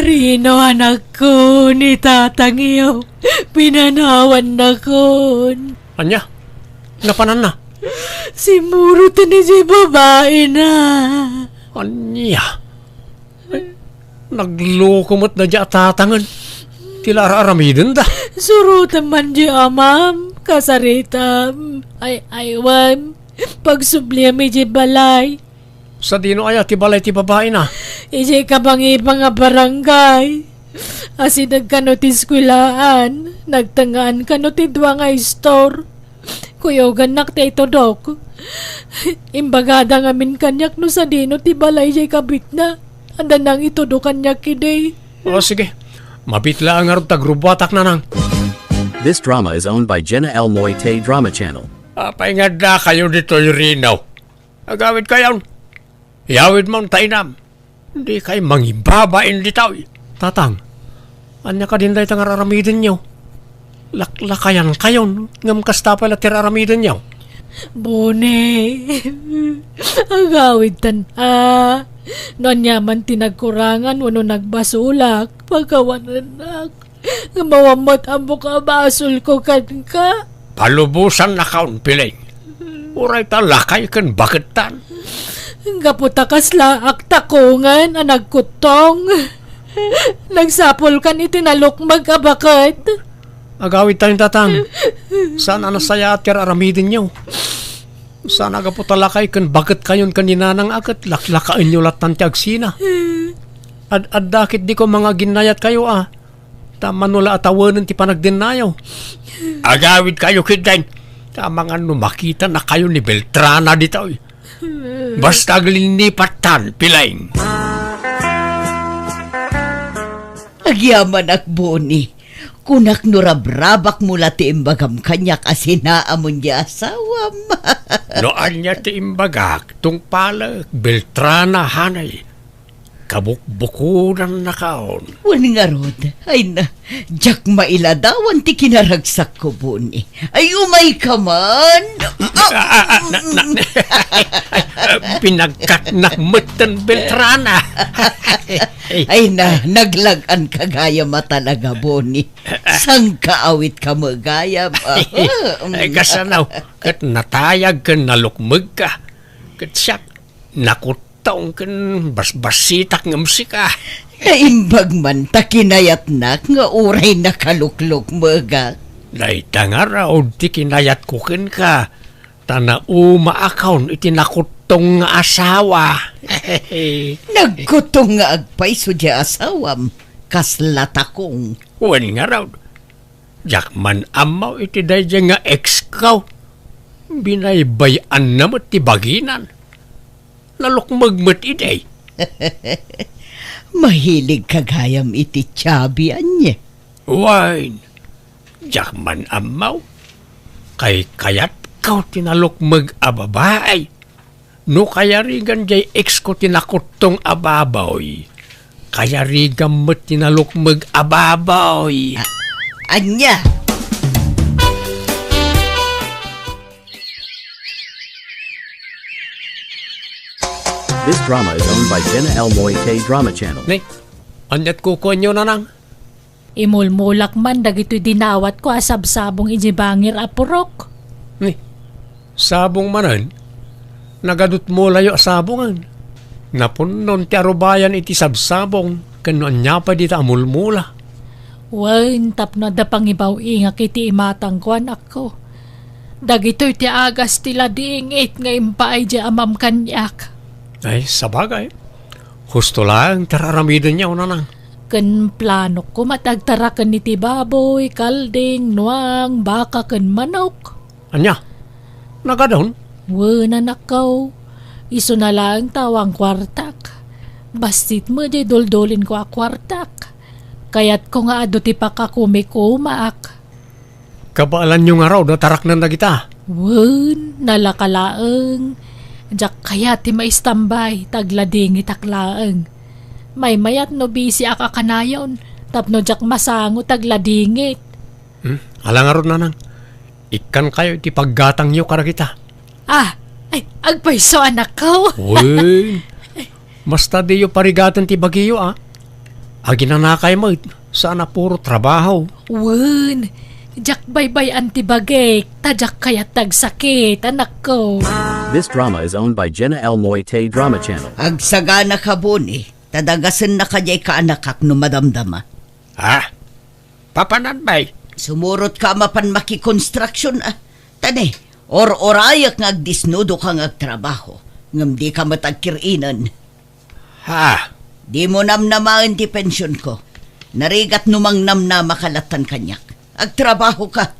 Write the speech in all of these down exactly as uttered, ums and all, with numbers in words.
Rino, anakko, ni tatangyo, pinanawannakon. Ania? Napananna? Simmurot idiay babaina. Ania? Ay, nagloko met daydiay a tatangen. Ti la ar-aramidenda. Surotem man diay amam, kasaritam. Ay, ay, wen, pagsubliam idiay balay. Sadino aya ti balay ti babaina? Idiay kabangibang a barangay. Asideg kano ti eskuelaan, nagtengngaan kano ti dua nga istor. Kuyogannak ti itudok. Imbagada ngamin kaniak no sadino ti balay diay kabitna. Adda nangitudo kaniak idi. O, sige. Mabiit laeng ngarud ta agrubuatak, nanang. This drama is owned by Jenna L Moite Drama Channel. Apay nga addakayo ditoy, Rino? Agawidkayon. Iyawidmon ta inam. Dikay mangibabain ditoy. Tatang, ania kadin dayta nga ar-aramidenyo? Laklakayankayon, ngem kasta pay la ti ar-aramidenyo? Boni, agawidtan a. No aniaman ti nagkurangan wenno nagbasolak, pakawanennak. Ngem awan met ammok a basolko kenka. Palubosannakon, Piling. Uray ta lakay ken bakettan. Gapu ta kasla ak takongen a nagkuttong. Nagsapulkan iti nalukmeg a baket. Agawidtayon, tatang. Saan a nasayaat ti ar-aramidenyo. Saan a gapu ta lakay ken baketkayon ken ni nanang a ket laklakaenyo lattan ti agsina. Ad-adda ketdi koma nga aginnayatkayo a. Ta mano la a tawenen ti panagdennayo. Agawidkayo ketdin. Ta amangan no makitanakayo ni Beltrana ditoy. Basta aglinnipattan, Piling. Agyamanak, Boni. Kunak no rabrabakmo la ti imbagam kaniak a sinaamon ti asawam. No ania ti imbagak, tungpalek, Beltrana, hanay. Kabukbukodannakon. Wen ngarud, ay na, diak mailadawan ti kinaragsakko, Boni. Ay, umayka man. Ah, ah, ah, na, na, ay, ah, pinagkatnak metten, Beltrana. Ay, na, naglag-anka gayam a talaga, Boni. Sangkaawit ka met gayam. Ay, kasano, ket natayag ken nalukmegka. Ket siak, nakuttong ken basbasitak ngem sika. Naimbag man ta kinayatnak nga uray nakaluklukmegak. Dayta ngarud ti kinayatko kenka, ta naumaakon iti nakuttong nga asawa. Nagkuttong nga agpayso ti asawam, kasla takong. Wen ngarud, diak man ammo iti daydiay nga ex-ko. Binaybay-anna met ti baginan. Nalukmeg met idi. Mahilig ka gayam iti Chubby, ania? Wen, diak man ammo. Kaykayatko ti nalukmeg a babai. No kayarigan diay ex-ko ti nakuttong a baboy, kayarigam met ti nalukmeg a baboy. A-, ania? This drama is owned by Jenna L Moite Drama Channel. Ne, aniat kukuanyo, nanang? Imulmulak man dagitoy dinawatko a sabsabong idiay bangir a purok. Ni, sabong manen? Nagadutmo layo a sabongen. Napunnon ti arubayan iti sabsabong, ken no ania pay dita a mulmula. Wen, tapno adda pangibaw-ingak iti imatangko, anakko. Dagitoy ti agas ti ladingit nga impaay diay amam kaniak. Ay, sabagay. Husto laeng ti ar-aramidenyo, nanang. Ken planok koma ti agtaraken iti baboy, kalding, nuang, baka, ken manok. Ania? Nagadun? Wen, anakko. Isuna laeng ta awan kuartak. Bassit met diay duldulinko a kuartak. Kayatko nga adu ti pakakumikumaak. Kabaelanyo ngarud a taraknen dagita? Wen, nalaka laeng. Diak kayat ti maistambay, ta agladingitak laeng. Maymayat no bisiak a kanayon, tapno diak masango ta agladingit. Hmm? Ala ngarud, nanang. Ikkankayo iti paggatangyo kadagita. Ah, ay, agpayso, anakko. Wen, basta diyo parigaten ti bagiyo, a. Aginanakay met, saan a puro trabaho. Wen, diak baybay-an ti bagik, ta diak kayat ti agsakit, anakko. This drama is owned by Jenna L Moite Drama Channel. Agsaganaka, Boni, ta dagasennaka diay kaanakak no madamdama. Ha? Papanan, bay? Sumurotka a mapan makikonstruksyon, a. Ta ne, or-orayek nga agdisnudoka nga agtrabaho, ngem dika met agkir-inen. Ha? Dimo namnamaen ti pensionko. Narigat no mangnamnamaka lattan kaniak. Agtrabahoka.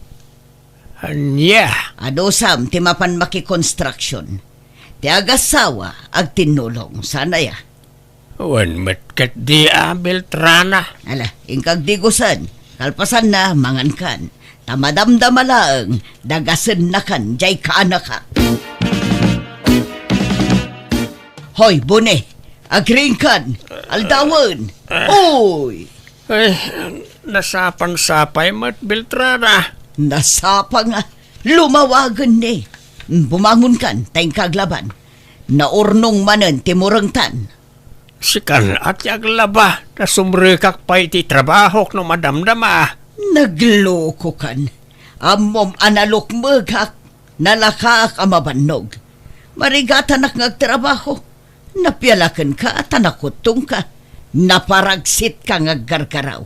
Ania? Adusam ti mapan makikonstruksyon. Ti agassawa, agtinnulong. Saan aya? Wen met ketdi a, Beltrana. Ala, inka agdigusen. Kalpasanna, mangankan. Ta madamdama laeng, dagasennakan diay kaanakak. Hoy, Boni, agriingkan, aldawen. Uy! Ay, nasapangsapay met, Beltrana. Nasapa nga, lumawagen ni. Bumangonkan, ta inka aglaban. Naurnong manen ti murengtan. Sikan a ti aglaba, ta sumrekak pay iti trabahok no madamdama. Naglokokan. Ammom a nalukmegak, nalakaak a mabannog. Marigatanak nga agtrabaho. Napialakenka ta nakuttongka. Naparaksitka nga aggargaraw.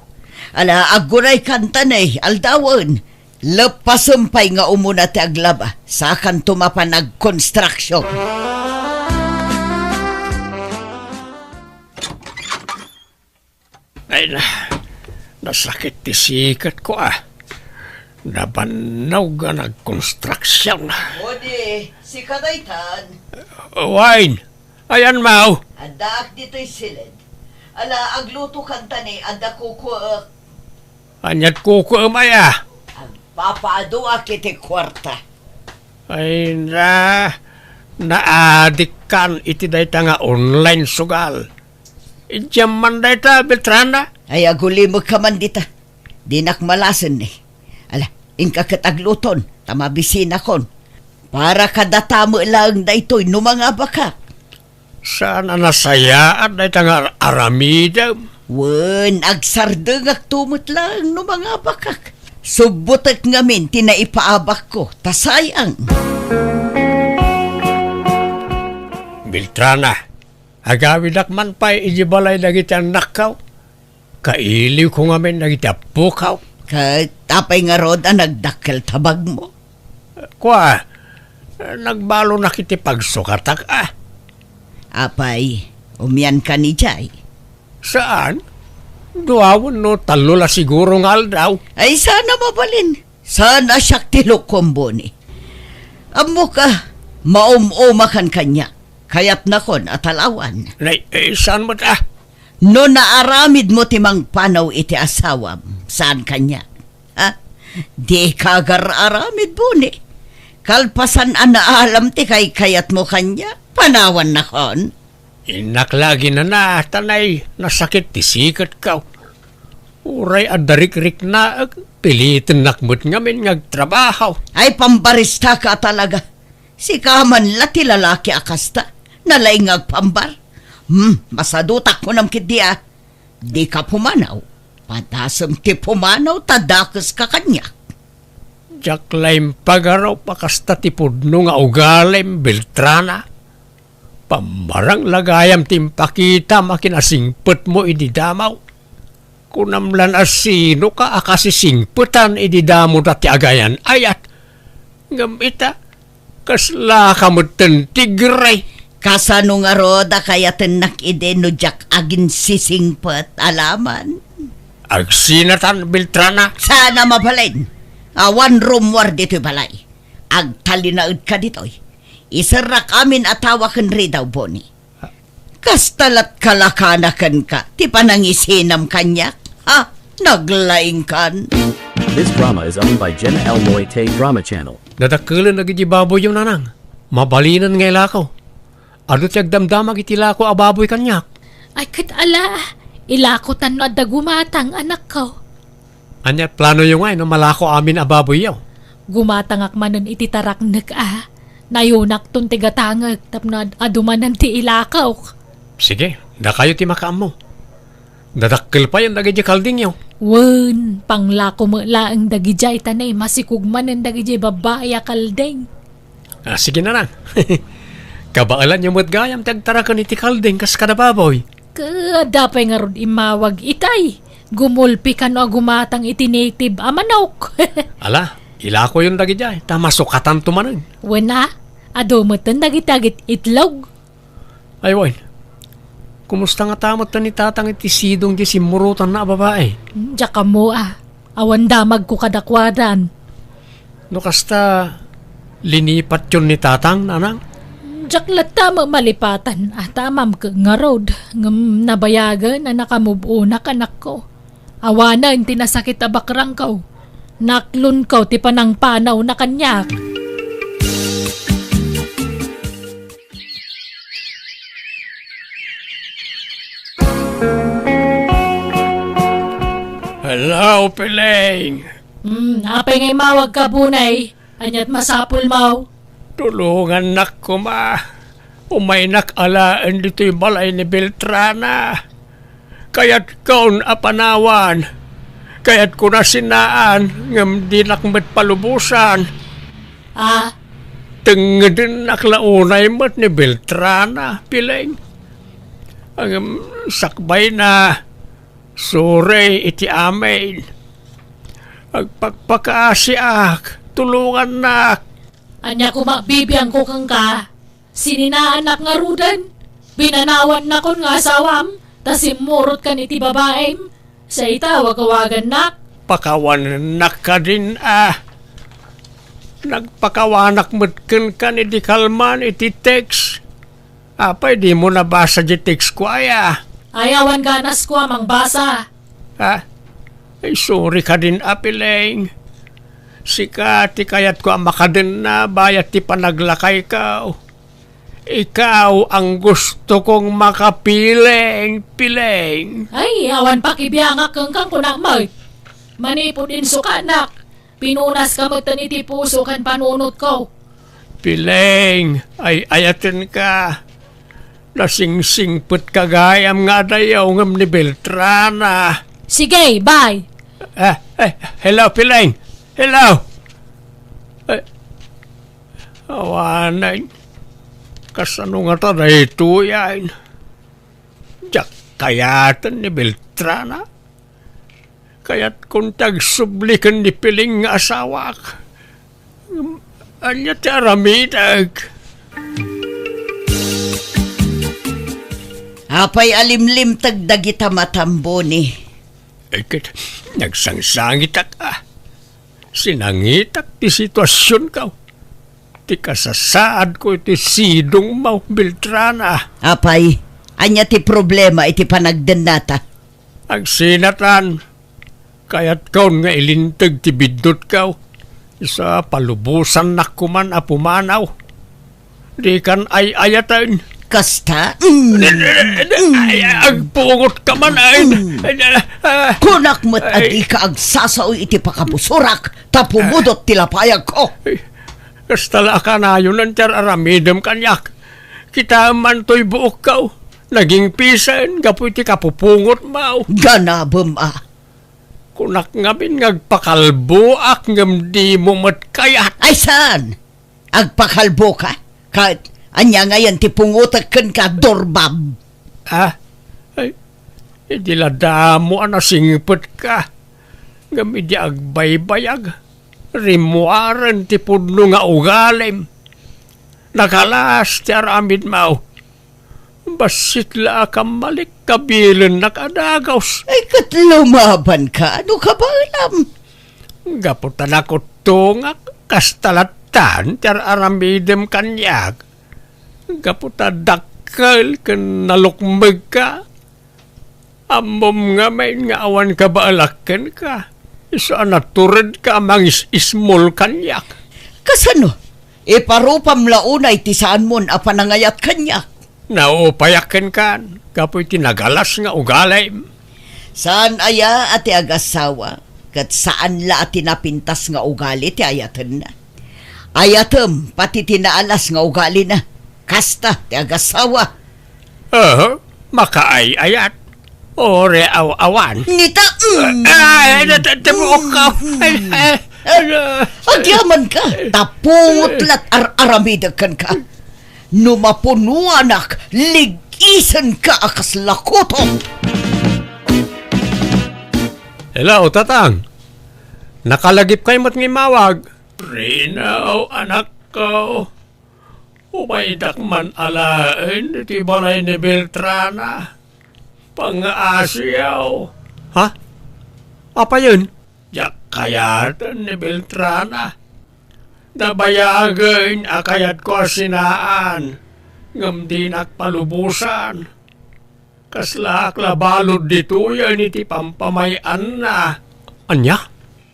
Ala, agguraykan ta ne, aldawen. Leppasem pay nga umuna ti aglaba, sakanto mapan agkonstruksyon. Ay na, nasakit ti siketko, a. Nabannog a nagkonstruksyon. Odi, sika daytan. Wine, ayan, maw? Addaak ditoy siled. Ala, aglutokan ta ne, adda kukuek. Ania't kukuem aya? Agpapaaduak iti kuarta. Ay na, naadikkan iti dayta nga online sugal. Idiam man dayta, Beltrana? Ay, agulimekka man dita. Dinak malasen ni. Ala, inka ket agluton, ta mabisinakon. Para kadata met laeng daytoy no mangabakak. Saan a nasayaat dayta nga aramidem? Wen, agsardengakto met laeng no mangabakak. Subbotek ngamin ti naipaabakko, ta sayang. Beltrana, agawidak man pay iti balay dagiti annakko. Kailiwko ngamin dagiti appokaw. Ket apay ngarud a nagdakkel tabagmo? Kua, nagbalonak iti pagsukatak, a. Apay, umiankan idiay? Saan? Dua wenno tallo la siguro nga aldaw. Ay, saan a mabalin. Saan a siak ti lukom, Boni. Ammok a, maum-umakan kaniak. Kayatnakon a talawan. Nay, eh, saan met, a? No naaramidmo ti mangpanaw iti asawam, saan kaniak? Ha? Dika agar-aramid, Boni. Kalpasan a naalam ti kaykayatmo kaniak, panawannakon. Innak la aginana, ta nay, nasakit ti siketko. Uray adda rikriknaek, pilitennak met ngamin nga agtrabaho. Ay, pambaristaka talaga. Sika man la ti lalaki a kasta. Nalaing nga agpambar. Hmm, masadutak kunam ketdi, a. Dika pumanaw. Padasem ti pumanaw ta dakeska kaniak. Diak la impagarup a kasta ti pudno nga ugalim, Beltrana. Pammarang la gayam ti impakitam a kinasingpetmo idi damo. Kunam lan a sinoka a kasisingpetan idi damo dati agayan-ayat. Ngem ita, kaslaka metten ti gray. Kasano ngarud a kayatennak idi no diak aginsisingpet, alaman? Agsinatan, Beltrana. Saan a mabalin. Awan rummuar ditoy balay. Agtalinaedka ditoy. Iserrak amin a tawa ken ridaw, Boni. Kasta lat kalakana kenka ti panangisinam kaniak? Ha? Naglaingkan. This drama is owned by Jenna L Moite Drama Channel. Dadakkelen dagiti baboyyo, nanang. Mabalinen nga ilako. Adu ti agdamdamag iti lako a baboy kaniak. Ay, ket ala, ilakotan no adda gumatang, anakko. Ania planoyo ngay no malako amin a baboyyo? Gumatangak manen iti taraknek a. Nayonakton ti gatangek tapno ad-, adu manen ti ilakok. Sige, dakayo ti makaammo. Dadakkel payen dagidiay kaldingyo. Wen, panglako met laeng dagidiay ta naimasikog manen dagidiay babbai a kalding. Ah, sige, nanang. Kabaelanyo met gayam ti agtaraken iti kalding kas kada baboy. Ket adda pay ngarud immawag itay. Gumulpi kano a gumatang iti native a manok. Ala, ilakoyon dagidiay, ta masukatanto manen. Wen a, adu metten dagiti agit-itlog. Ay, wen. Kumusta ngata metten ni Tatang iti sidong diay simmurotanna a babai? Diak ammo a. Awan damagko kadakuadan. No kasta, linipatyon ni Tatang, nanang? Diak latta met malipatan a, ta ammam ket ngarud, ngem nabayagen a nakamove-onak, anakko. Awanen ti nasakit a bakrangko. Naklonko ti panangpanawna kaniak. Hello, Piling. Hmm, apay nga immawagka, Bunay? Ania't masapulmo? Tulongannak koma. Umaynak alaen ditoy balay ni Beltrana. Kayatkon a panawan. Kayatko a sinaan, ngem dinak met palubosan. Ah? Tengngedennak la unay met ni Beltrana, Piling. Ngem sakbayna, sorry iti amin. Agpakpakaasiak, tulongannak. Ania koma bibiangko kenka? Sininaannak ngaruden? Binanawannakon nga asawam, ta simmurotkan iti babaim? Sa ita, wagawagannak? Pakawanennak kadin a. Nagpakawanak met kenka ni di kalman iti text. Apay dimo nabasa di textko aya? Ay, awan ganasko a mangbasa. Ha? Ay, sorry kadin a, Piling. Sika ti kayatko a makadenna bayat ti panaglakayko. Ikaw ang gusto kong makapiling, Piling. Ay, awan pakibiangak kenka, kunak met. Manipud insukanak, pinunaska metten iti puso ken panunotko. Piling, ay-ayatenka. Nasingsingpetka gayam nga adayo ngem ni Beltrana. Sige, bye. Eh, eh, hello, Piling. Hello. Eh, Awanen, kasano ngata daytoyen? Diak kayaten ni Beltrana. Kayatkon ti agsubli ken ni Piling nga asawak. Ania ti aramidek? Apay a limlimteg dagita matam, Boni? Ay, ket nagsangsangitak, a. Sinangitak ti situasionko. Ti kasasaadko iti sidongmo, Beltrana. Apay, ania ti problema iti panagdennata? Agsinatan, kayatkon nga ilinteg ti biddutko. Isu a palubosannak koman a pumanaw. Dikan ay-ayaten. Kasta? Mm. Ay, agpungotka man, ay. Mm. Ay, ah, ah. Kunak met a Ay. dika agsasao iti pakabusurak, ta pumudot ti lapayagko. Ay, kasta la a kanayon ti ar-aramidem kaniak. Kitaem man toy buokko. Nagingpisen gapu iti kapupungotmo. Ganabem a. Kunak ngamin nga agpakalboak ngem dimo met kayat. Ay, saan? Agpakalboka? Ket ania ngayen ti pungotek kenka, Dorbab? Ah, ay, idi la damo a nasingpetka, ngem idi agbaybayag, rimmuaren ti pudno nga ugalim. Nagalas ti aramidmo. Bassit la a kammalik, kabilennak a dagus. Ay, ket lumabanka, no kabaelam? Gapu ta nakuttongak, kasta lattan ti ar-aramidem kaniak. Gapu ta dakkel ken nalukmegka. Ammom ngamin nga awan kabaelak kenka, isu a naturedka a mangis-ismol kaniak. Kasano? Iparupam la unay ti saanmon a panangayat kaniak. Naupayak kenkan, gapu iti nagalas nga ugalim. Saan aya a ti agasawa, ket saan la a ti napintas nga ugali ti ayatenna? Ayatem pati ti naalas nga ugalina. Kasta ti agasawa. Aha, makaay-ayat. Ore aw-awan. Nita, mm. Ay, nata-, tabuok ka. Ay, ay, ano? Agyaman ka, ta pungot lat ar-aramidek kenka. No mapunuanak, lig-isenka a kasla kuto. Hello, Tatang. Nakalagipkay met nga immawag. Rino, anakko. Umaydak man alaen iti balay ni Beltrana. Pangngaasiaw. Ha? Apayen? Diak kayaten ni Beltrana. Nabayagen a kayatko a sinaan, ngem dinak palubosan. Kaslaak la balud ditoyen iti pampamay-anna. Ania?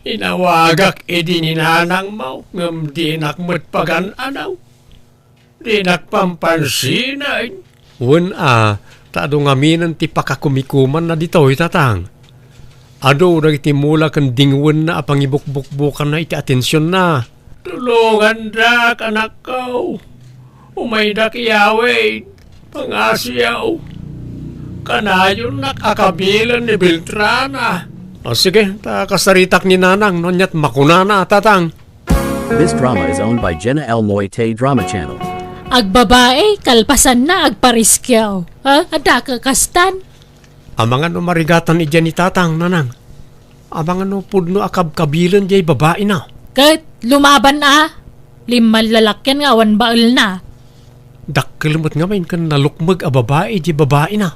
Inawagak idi ni nanangmo, ngem dinak met pagan-anaw. Dinak pampansinen. Wen a, ta adu ngaminen ti pakakumikumanna ditoy, Tatang. Adu dagiti mula ken dingwenna a pangibukbukbukanna iti atensionna. Tulongandak, anakko. Umaydak iyawid. Pangasiaw. Kanayonnak a kabilen ni Beltrana. O, sige, ta kasaritak ni Nanang no aniat makunana, Tatang. This drama is owned by Jenna L Moite Drama Channel. Agbabae, kalpasanna, agpariskiaw. Ha? Adda ka kastan? Amangan no marigatan idiay ni Tatang, Nanang. Amangan no pudno a kabkabilen diay babaina. Ket lumaban a, limman lalakian nga awan baelna. Dakkel met ngamin ken nalukmeg a babai diay babaina.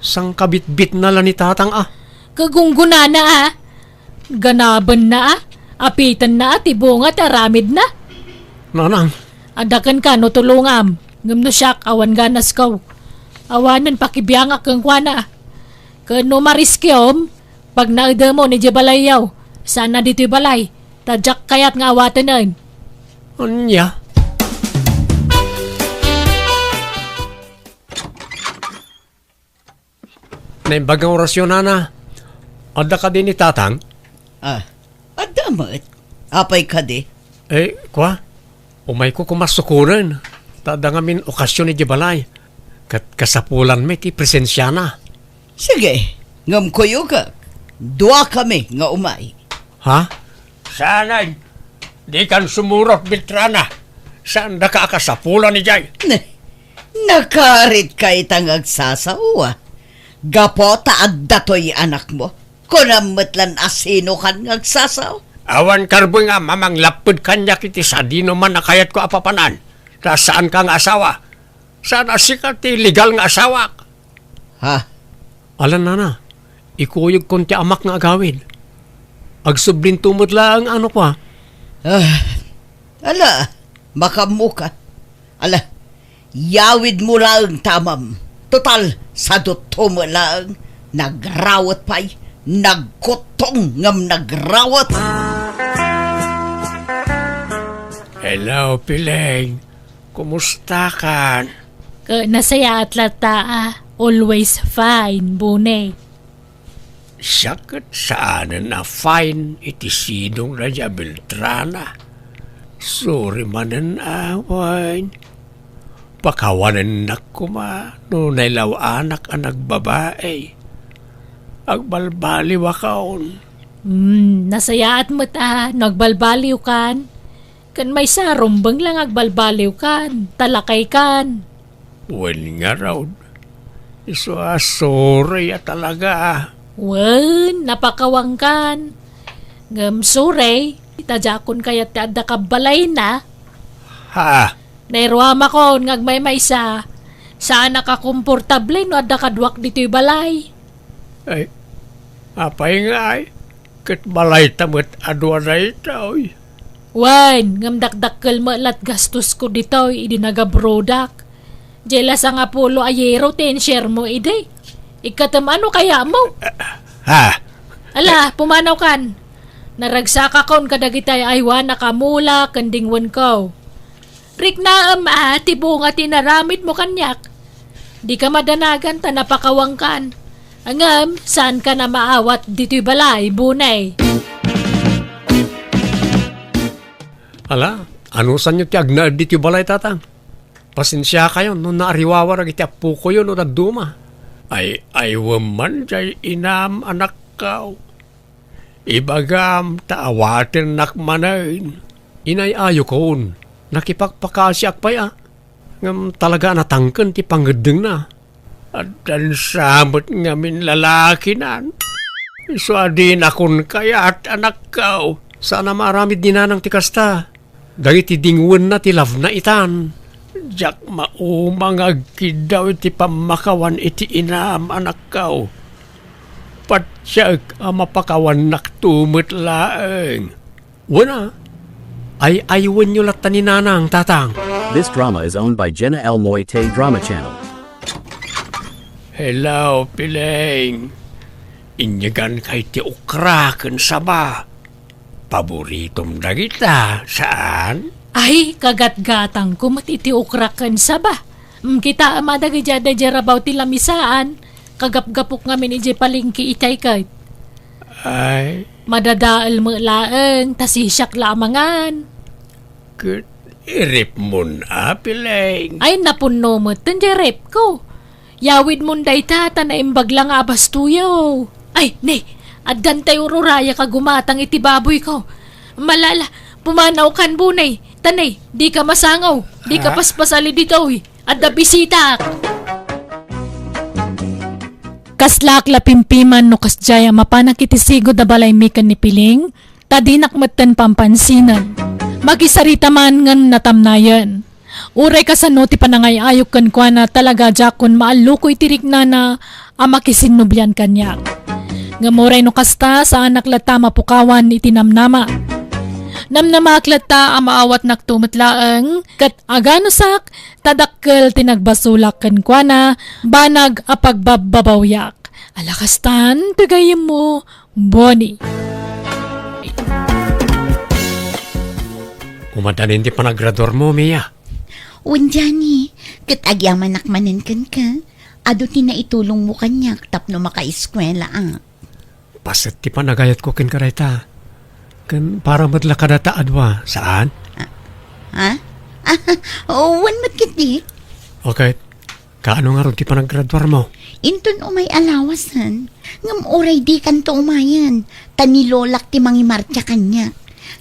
Sangkabitbitna la ni Tatang a. Kagunggunana a. Ganabenna a. Apitenna a ti bunga ti aramidna. Nanang. Adda kenka no tulongam, ngem no siak, awan ganasko. Awanen pakibiangak kenkuana. Ken no mariskiom, pagnaedemon idiay balayyo, saan a ditoy balay, ta diak kayat nga awatenen. Ania? Naimbag nga orasyon, Nana. Adda kadi ni Tatang? Ah, adda met. Apay kadi? Eh, kua? Umayko koma sukonen. Ta adda ngamin okasyon idiay balay. Ket kasapulan met ti presensiana. Sige, ngem kuyogak. Duakami nga umay. Ha? Saanen, dikan sumurot, Beltrana. Saandaka a kasapulan idiay. Ne, nakaritka ita nga agsasao, a. Gapu ta adda toy anakmo. Kunam met lan a sinokan nga agsasao. Awan karbengam a manglapped kaniak iti sadinoman a kayatko a papanan. Ta saanka nga asawa. Saan a sika ti legal nga asawak. Ha? Ala, Nana, ikuyogkon ti amak nga agawid. Agsublinto met laeng, ano kua? Ah, ala, makaammoka. Ala, yawidmo laeng ta amam. Total, sadutto met laeng. Nagrawet pay, nagkuttong ngem nagrawet. Hello, Piling. Kumustakan? Ka-, nasayaat latta a. Always fine, Bune. Siak ket saanen a fine iti sidongna diay a Beltrana. Sorry manen a, wen. Pakawanennak koma no nailaw-anak a nagbabai. Agbalbaliwakon. Hmm, nasayaat met a no agbalbaliwkan. Ken maysa, rumbeng la nga agbalbaliwkan, ta lakaykan. Wen ngarud, isu a sorry a talaga. Wen, napakawangkan. Ngem sorry, ta diakon kayat ti adda kabbalayna. Ha? Nairuamakon nga agmaymaysa, saanak a komportable no adda kaduak ditoy balay. Ay, apay ngay? Ket balayta met a dua daytoy. Wen, ngem dakdakkel met lat gastosko ditoy idi nagabrodak. Diay la sangapulo a euro ti insuremo idi. Ikkatem ano kayatmo? Ha? Ala, pumanawkan. Naragsakakon kadagiti ay-aywanak a mula ken dingwenko. Riknaem a ti bunga ti inaramidmo kaniak. Dika madanagan ta napakawangkan. Ngem, saankan a maawat ditoy balay, Bune. Ala, anusanyo ti agnaed ditoy balay, Tatang? Pasensiakayon no naariwawa dagiti appokoyo no dadduma. Ay-aywem man jay inam, anakko. Ibagam ta awatennak manen. Inay-ayokon, nakipagpakasiak pay a. Ngem talaga a natangken ti pangeddengna. Addan sa met ngamin lalakinan. Isu a dinakon kayat, anakko. Saan a maaramid ni nanang ti kasta. Dagiti dingwenna ti labna itan. Diak mauma nga agkiddaw iti pammakawan iti inam, anakko. Patiek a mapakawannakto met laeng. Wen a, ay-aywenyo latta ni nanang, tatang. This drama is owned by Jenna L Moite Drama Channel. Hello, Piling. Inyeganka iti okra ken saba. Paboritom dagita, saan? Ay, kagatgatangko met iti okra ken saba. Mm, kitaem a dagiti adda idiay rabaw ti lamisaan. Kagapgapok ngamin idiay palengke itay ket. Ay. Madadael met laeng, ta sisiak la a mangan. Ket iripmon a, Piling. Ay, napunno met ten diay repko. Yawidmon dayta, ta naimbag la nga abastoyo. Ay, ne, addan tay ur-urayak a gumatang iti baboyko. Malala, pumanawkan, Bunay. Ta ne, dika masangaw, dika Ah? paspasali ditoy. Adda bisitak. Kaslaak la pimpiman no kasdiay a mapanak iti sigud a balaymi ken ni Piling, ta dinak metten pampansinan. Makisarita man ngem natamnayen. Uray kasano ti panangay-ayok kenkuana, talaga diakon maalluko iti riknana a makisinnublian kaniak. Ngem uray no kasta, saanak latta mapukawan iti namnama. Namnamaak latta a maawatnakto met laeng, ket aganusak, ta dakkel ti nagbasolak kenkuana, banag a pagbabbabawiak. Ala kastan ti gayyemmo, Bonnie. Umadanin ti panagraduarmo, Mia? Wen, Johnny, ket agyamanak manen kenka. Adu ti naitulongmo kaniak tapno makaeskuelaak. Paset ti panagayatko kenka dayta. Ken para met la kadata a dua, saan? Ah, ha? Wen met ketdi. Okay. Kaano ngarud ti panagraduarmo? Inton umay a lawasen, ngem uray dikanto umayen, ta ni lolak ti mangimartia kaniak.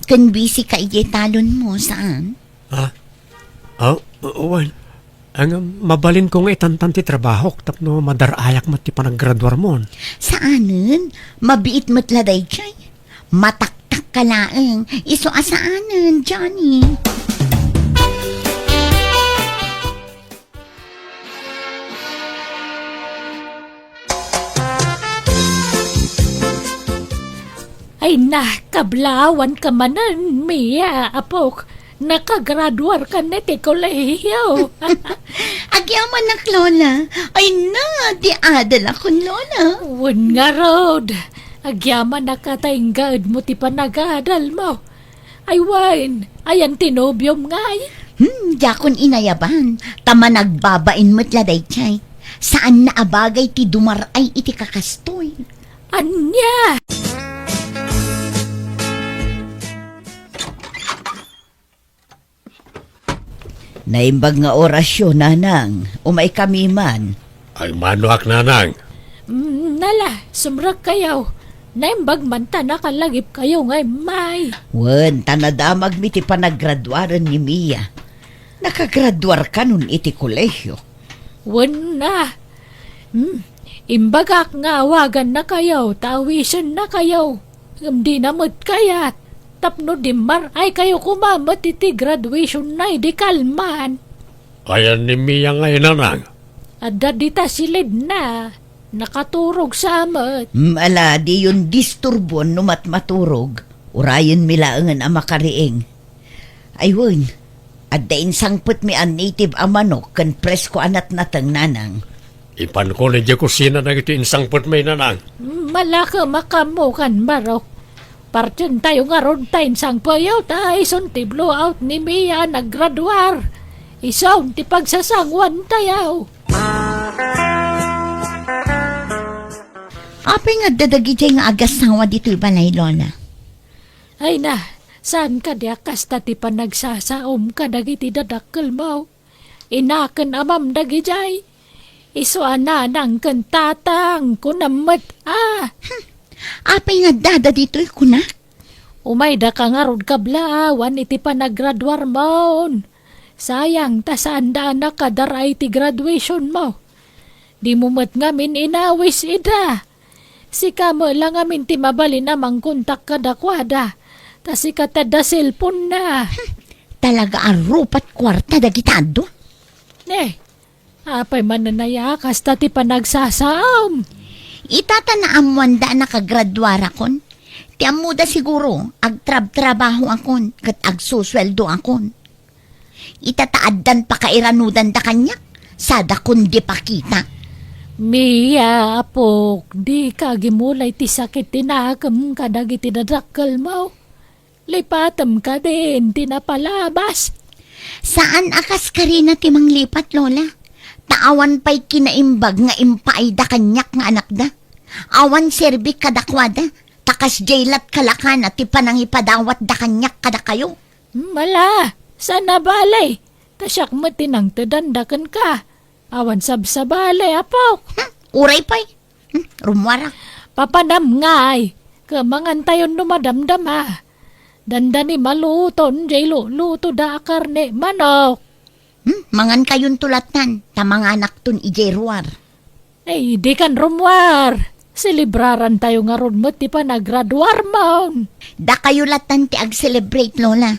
Ken bisika idiay talonmo, saan? Ha? Oh, wen. Ang mabalinko nga itantan ti trabahok tapno madar-ayak met ti panagraduarmon. Saanen, mabiit met la daydiay. Mataktak ka laeng. Isu a saanen, Johnny. Ay na, kablawan ka manen, Mia, apok. Nakagraduar ka na ti kolehiyo. Agyamanak, Lola. Ay na, di adal akon, Lola. Wen ngarud. Agyamanak a ta inggaedmo ti panagadalmo. Ay wen, ayan ti nobiom ngay? Hmm, diakon inayaban. Ta managbabain met la daydiay. Saan na a bagay ti dumar-ay iti kakastoy. Ania? Naimbag nga orasyo, nanang. Umaykami man. Ay, manoak, nanang. Mm, nala, sumrekkayo. Naimbag man ta nakalagipkayo nga immay. Wen, ta nadamagmi ti panagraduaren ni Mia. Nakagraduar kanon iti kolehiyo. Wen na. Hmm, imbagak nga awagannakayo, ta awisennakayo. Ngem dina met kayat, tapno dimmar-aykayo koma met iti graduationna idi kalman. Ayan ni Mia ngay, nanang? Adda dita silidna, nakaturog sa met. Mm, ala, diyon disturbuon no matmaturog. Urayenmi laengen a makariing. Ay wen, adda insangpetmi a native a manok ken presko a natnateng, nanang. Ipanko idiay kusina dagiti insangpetmi, nanang. Malakem a kammukan, barok. Partientayo ngarud ta insangpeyo ta isun ti blowout ni Mia a naggraduar. Isun ti pagsasanguantayo. Apay nga adda dagidiay nga agassawa ditoy balay, Lola? Ay na, saan kadi a kasta ti panagsasaom kadagiti dadakkelmo? Inaken amam dagidiay. Isu a nanang ken tatang, kunam met a. Hmm. Apay nga addada ditoy, kunak? Umaydaka ngarud kabla awan iti panagraduarmon. Sayang, ta saanda a nakadara iti graduationmo. Dimo met ngamin inawis ida. Sika met la ngamin ti mabalin a mangkontak kadakuada. Ta sika ti adda cellphone-na. Hmm. Talaga a rupat kuarta dagita adu. Ne, apay manen aya kasta ti panagsasaom? Ita ta naammoanda a nakagraduarakon. Ti ammoda siguro, agtrabtrabahoakon ket agsusueldoakon. Ita ta addan pakairanudanda kaniak, sadakon di pakita. Mia, apok, dika agimulay ti sakit ti nakem kadagiti dadakkelmo. Lipatem kadin ti napalabas. Saan a kas karina ti manglipat, Lola. Ta awan pay kinaimbag nga impaayda kaniak nga anakda. Awan serbik kadakuada, ta kasdiay lat kalakana ti panangipadawatda kaniak kadakayo. Mala, saan a bale, ta siak met ti nangtedanda kenka. Awan sabsabali, apok. Hmm, uray pay. Hmm, rummuarak. Papanam ngay, ket mangantayon no madamdama. Dandani maluton jay lulutoda a karne manok. Hmm, mangankayonto lattan, ta manganakton idiay ruar. Ay, dikan rummuar. Selebrarantayo ngarud met ti panagraduarmon. Dakayo lattan ti ag-celebrate, Lola.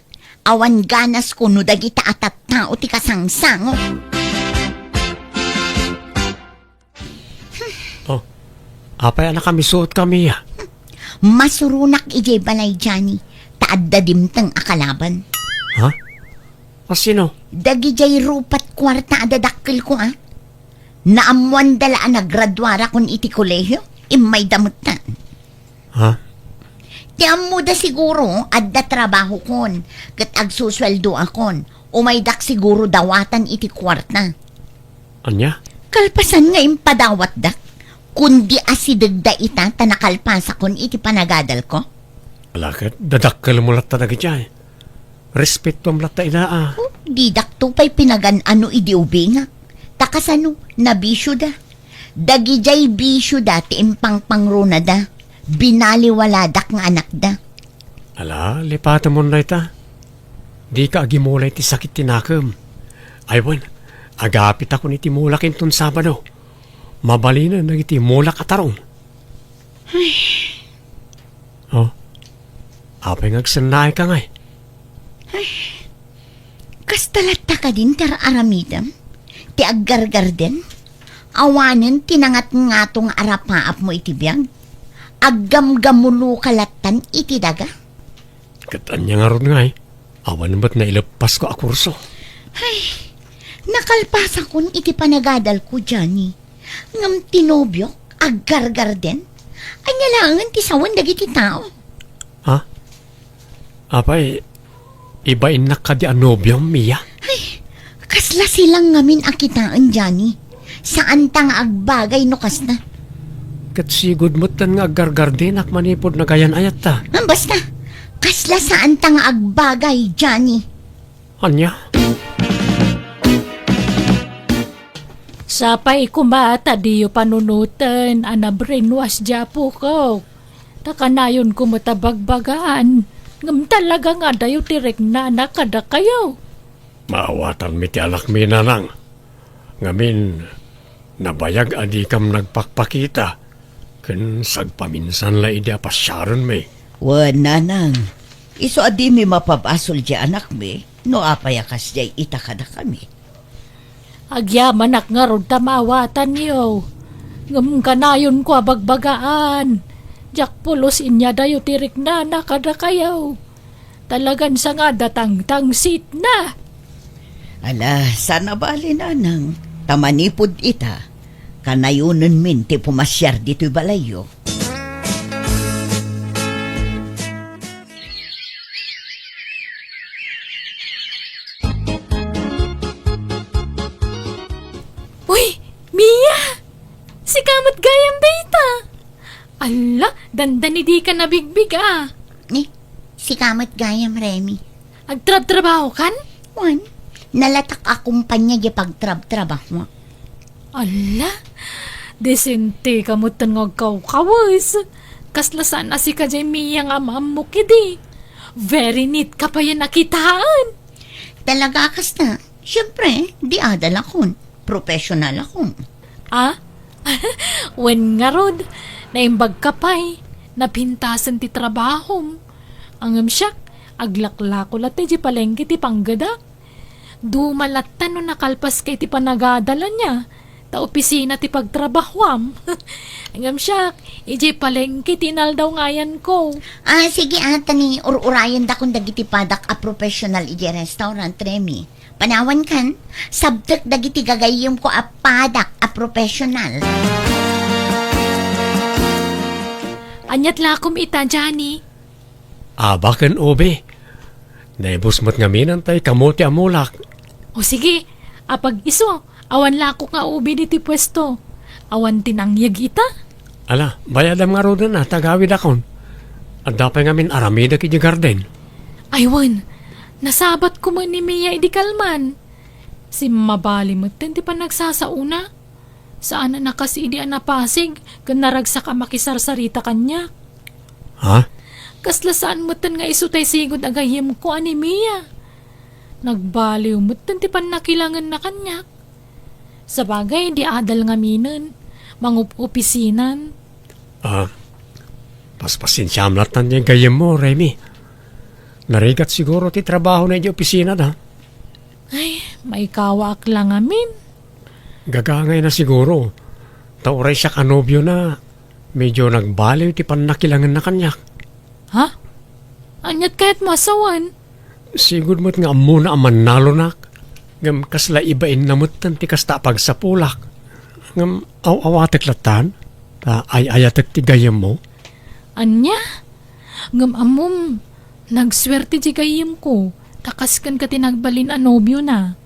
Awan ganasko no dagita a tattao ti kasangsango. Oh, apay a nakamisuot kami, a? Masuronak idiay balay, Johnny, ta adda dimteng a kalaban. Ha? A sino? Dagijay rupat kuarta a dadakkelko, a. Naammoanda la a nagraduarakon iti kolehio, immayda metten. Ha? Ti ammoda siguro, adda trabahokon, ket agsusueldoakon. Umaydak siguro dawatan iti kuarta. Ania? Kalpasan nga impadawatdak, kundi asidegda ita ta nakalpasakon iti panagadalko. Ala, ket dadakkelmo latta dagiti ay. Respetoam latta ida, a. Oh, didakto pay pinagan-ano idi ubingak. Ta kasano, nabisioda. Dagijay bisioda ti impangpangronada. Binaliwaladak nga anakda. Ala, lipatemon dayta. Dika agimulay ti sakit ti nakem. Ay wen, agapitakon iti mulak inton Sabado. Mabalinen dagiti mulak a tarong. Ay. Oh, apay nga agsennaayka ngay? Ay, kasta latta kadin ti ar-aramidem? Ti aggargarden? Awanen ti nangatngato nga arapaapmo iti biag? Aggamgamuloka lattan iti daga? Ket ania ngarud ngay? Awan met naileppasko a kurso. Ay, nakalpasakon iti panagadalko, Johnny. Ngem ti nobiok, aggargarden? Ania laengen ti sawen dagiti tao? Ha? Apay, ibainnak kadi a nobiom, Mia? Ay, kasla silang ngamin a kitaen, Johnny. Saanta nga agbagay no kasna. Ket sigud metten nga aggargardenak manipud nagayan-ayatta. Ah, basta, kasla saanta nga agbagay, Johnny. Ania? Sapay koma ta diyo panunoten a na-brainwash di apokok. Ta kanayonko met a bagbagaan, ngem talaga nga adayo ti riknana kadakayo. Maawatanmi ti anakmi, nanang. Ngamin, nabayag a dikam nagpakpakita, ken sagpaminsan la idi a pasiarenmi. Wen, nanang, isu a dimi mapabasol di anakmi, no apay a kasdiay ita kadakami. Agyamanak ngarud ta maawatanyo. Ngem kanayonko a bagbagaan. Diak pulos inyadayo ti riknana kadakayo. Talagan sangada tangtangsitna. Ala, saan a bali, nanang. Ta manipud ita, kanayonenmin ti pumasiar ditoy balayyo. Uy, Mia! Sika met gayam dayta! Alla, dandani dika nabigbig, a. Ni, sika met gayam, Remy. Agtrabtrabahokan? Wen, nalatak a kumpanya di pagtrabtrabaho. Ala, disenteka metten nga agkawkawes. Kasla saan a sika diay Mia nga am-ammok idi. Very neat ka payen a kitaen. Talaga a kasta? Siempre, di adalakon. Professionalakon. Ah? Wen ngarud, naimbagka pay. Napintasen ti trabahom. Ngem siak, aglaklako latta idiay palengke ti panggedak. Duma latta no nakalpaska iti panagadal ania, ta opisina ti pagtrabahuam. Ngem siak, idiay palengke ti inaldaw nga ayanko. Ah, sige, ah, ta ni ur-urayendakon dagiti padak a professional idiay restaurant, Remy. Panawankan, sabtek dagiti gagayyemko a padak a professional. Aniat lakom ita, Johnny? Aba ken ubi. Naibus met ngamin tay kamote a mulak. O sige, apag isu, awan lakok nga ubi ditoy puesto. Awan ti nangyeg ita? Ala, bayadam ngaruden a, ta agawidakon. Adda pay ngamin aramidek idiay garden. Ay wen, nasabat koma ni Mia idi kalman. Simmabali metten ti panagsasaona. Saan a nakasi idi a napasig ken naragsak a makisarsarita kaniak. Ha? Kasla saan metten nga isu tay sigud a gayyemko a ni Mia. Nagbaliw metten ti pannakilangenna kaniak. Sabagay, di adal ngaminen, mangup-opisinan. Ah, paspasensiam latta ti gayyemmo, Remy. Narigat siguro ti trabahona idiay opisinada. Ay, maikawaak la ngamin. Gagangayna siguro. Ta uray siak a nobiona, medyo nagbaliw ti pannakilangenna kaniak. Ha? Aniat kayatmo a sawen? Sigud met nga ammona a mannalonak, ngem kasla ibainna metten ti kasta a pagsapulak. Ngem aw-awatek lattan, ta ay-ayatek ti gayyemmo. Ania? Ngem ammom, nagsuerte ti gayyemko, ta kas kenka ti nagbalin a nobiona.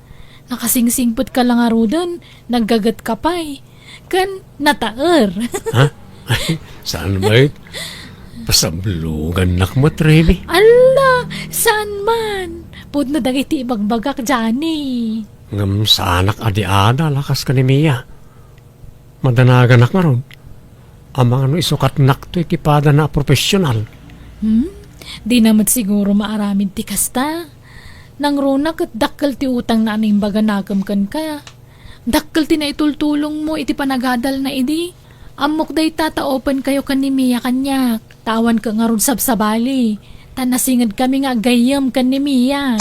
Nakasingsingpetka la ngaruden, naggagetka pay, ken nataer. Ha? Saan met? Pasablogannak met, Remy. Alla, saan man? Pudno dagiti ibagbagak, Johnny. Ngem saanak a di adal a kas ken ni Mia. Madanaganak ngarud. Amangan no isukatnakto iti padana a profesional. Hmm? Dina met siguro maaramid ti kasta. Nangruna ket dakkel ti utangna a naimbaganakem kenka. Dakkel ti naitultulongmo iti panagadalna idi. Ammok dayta ta open kayo ken ni Mia kaniak. Ta awanka ngarud sabsabali. Ta nasingedkami nga aggayyem ken ni Mia.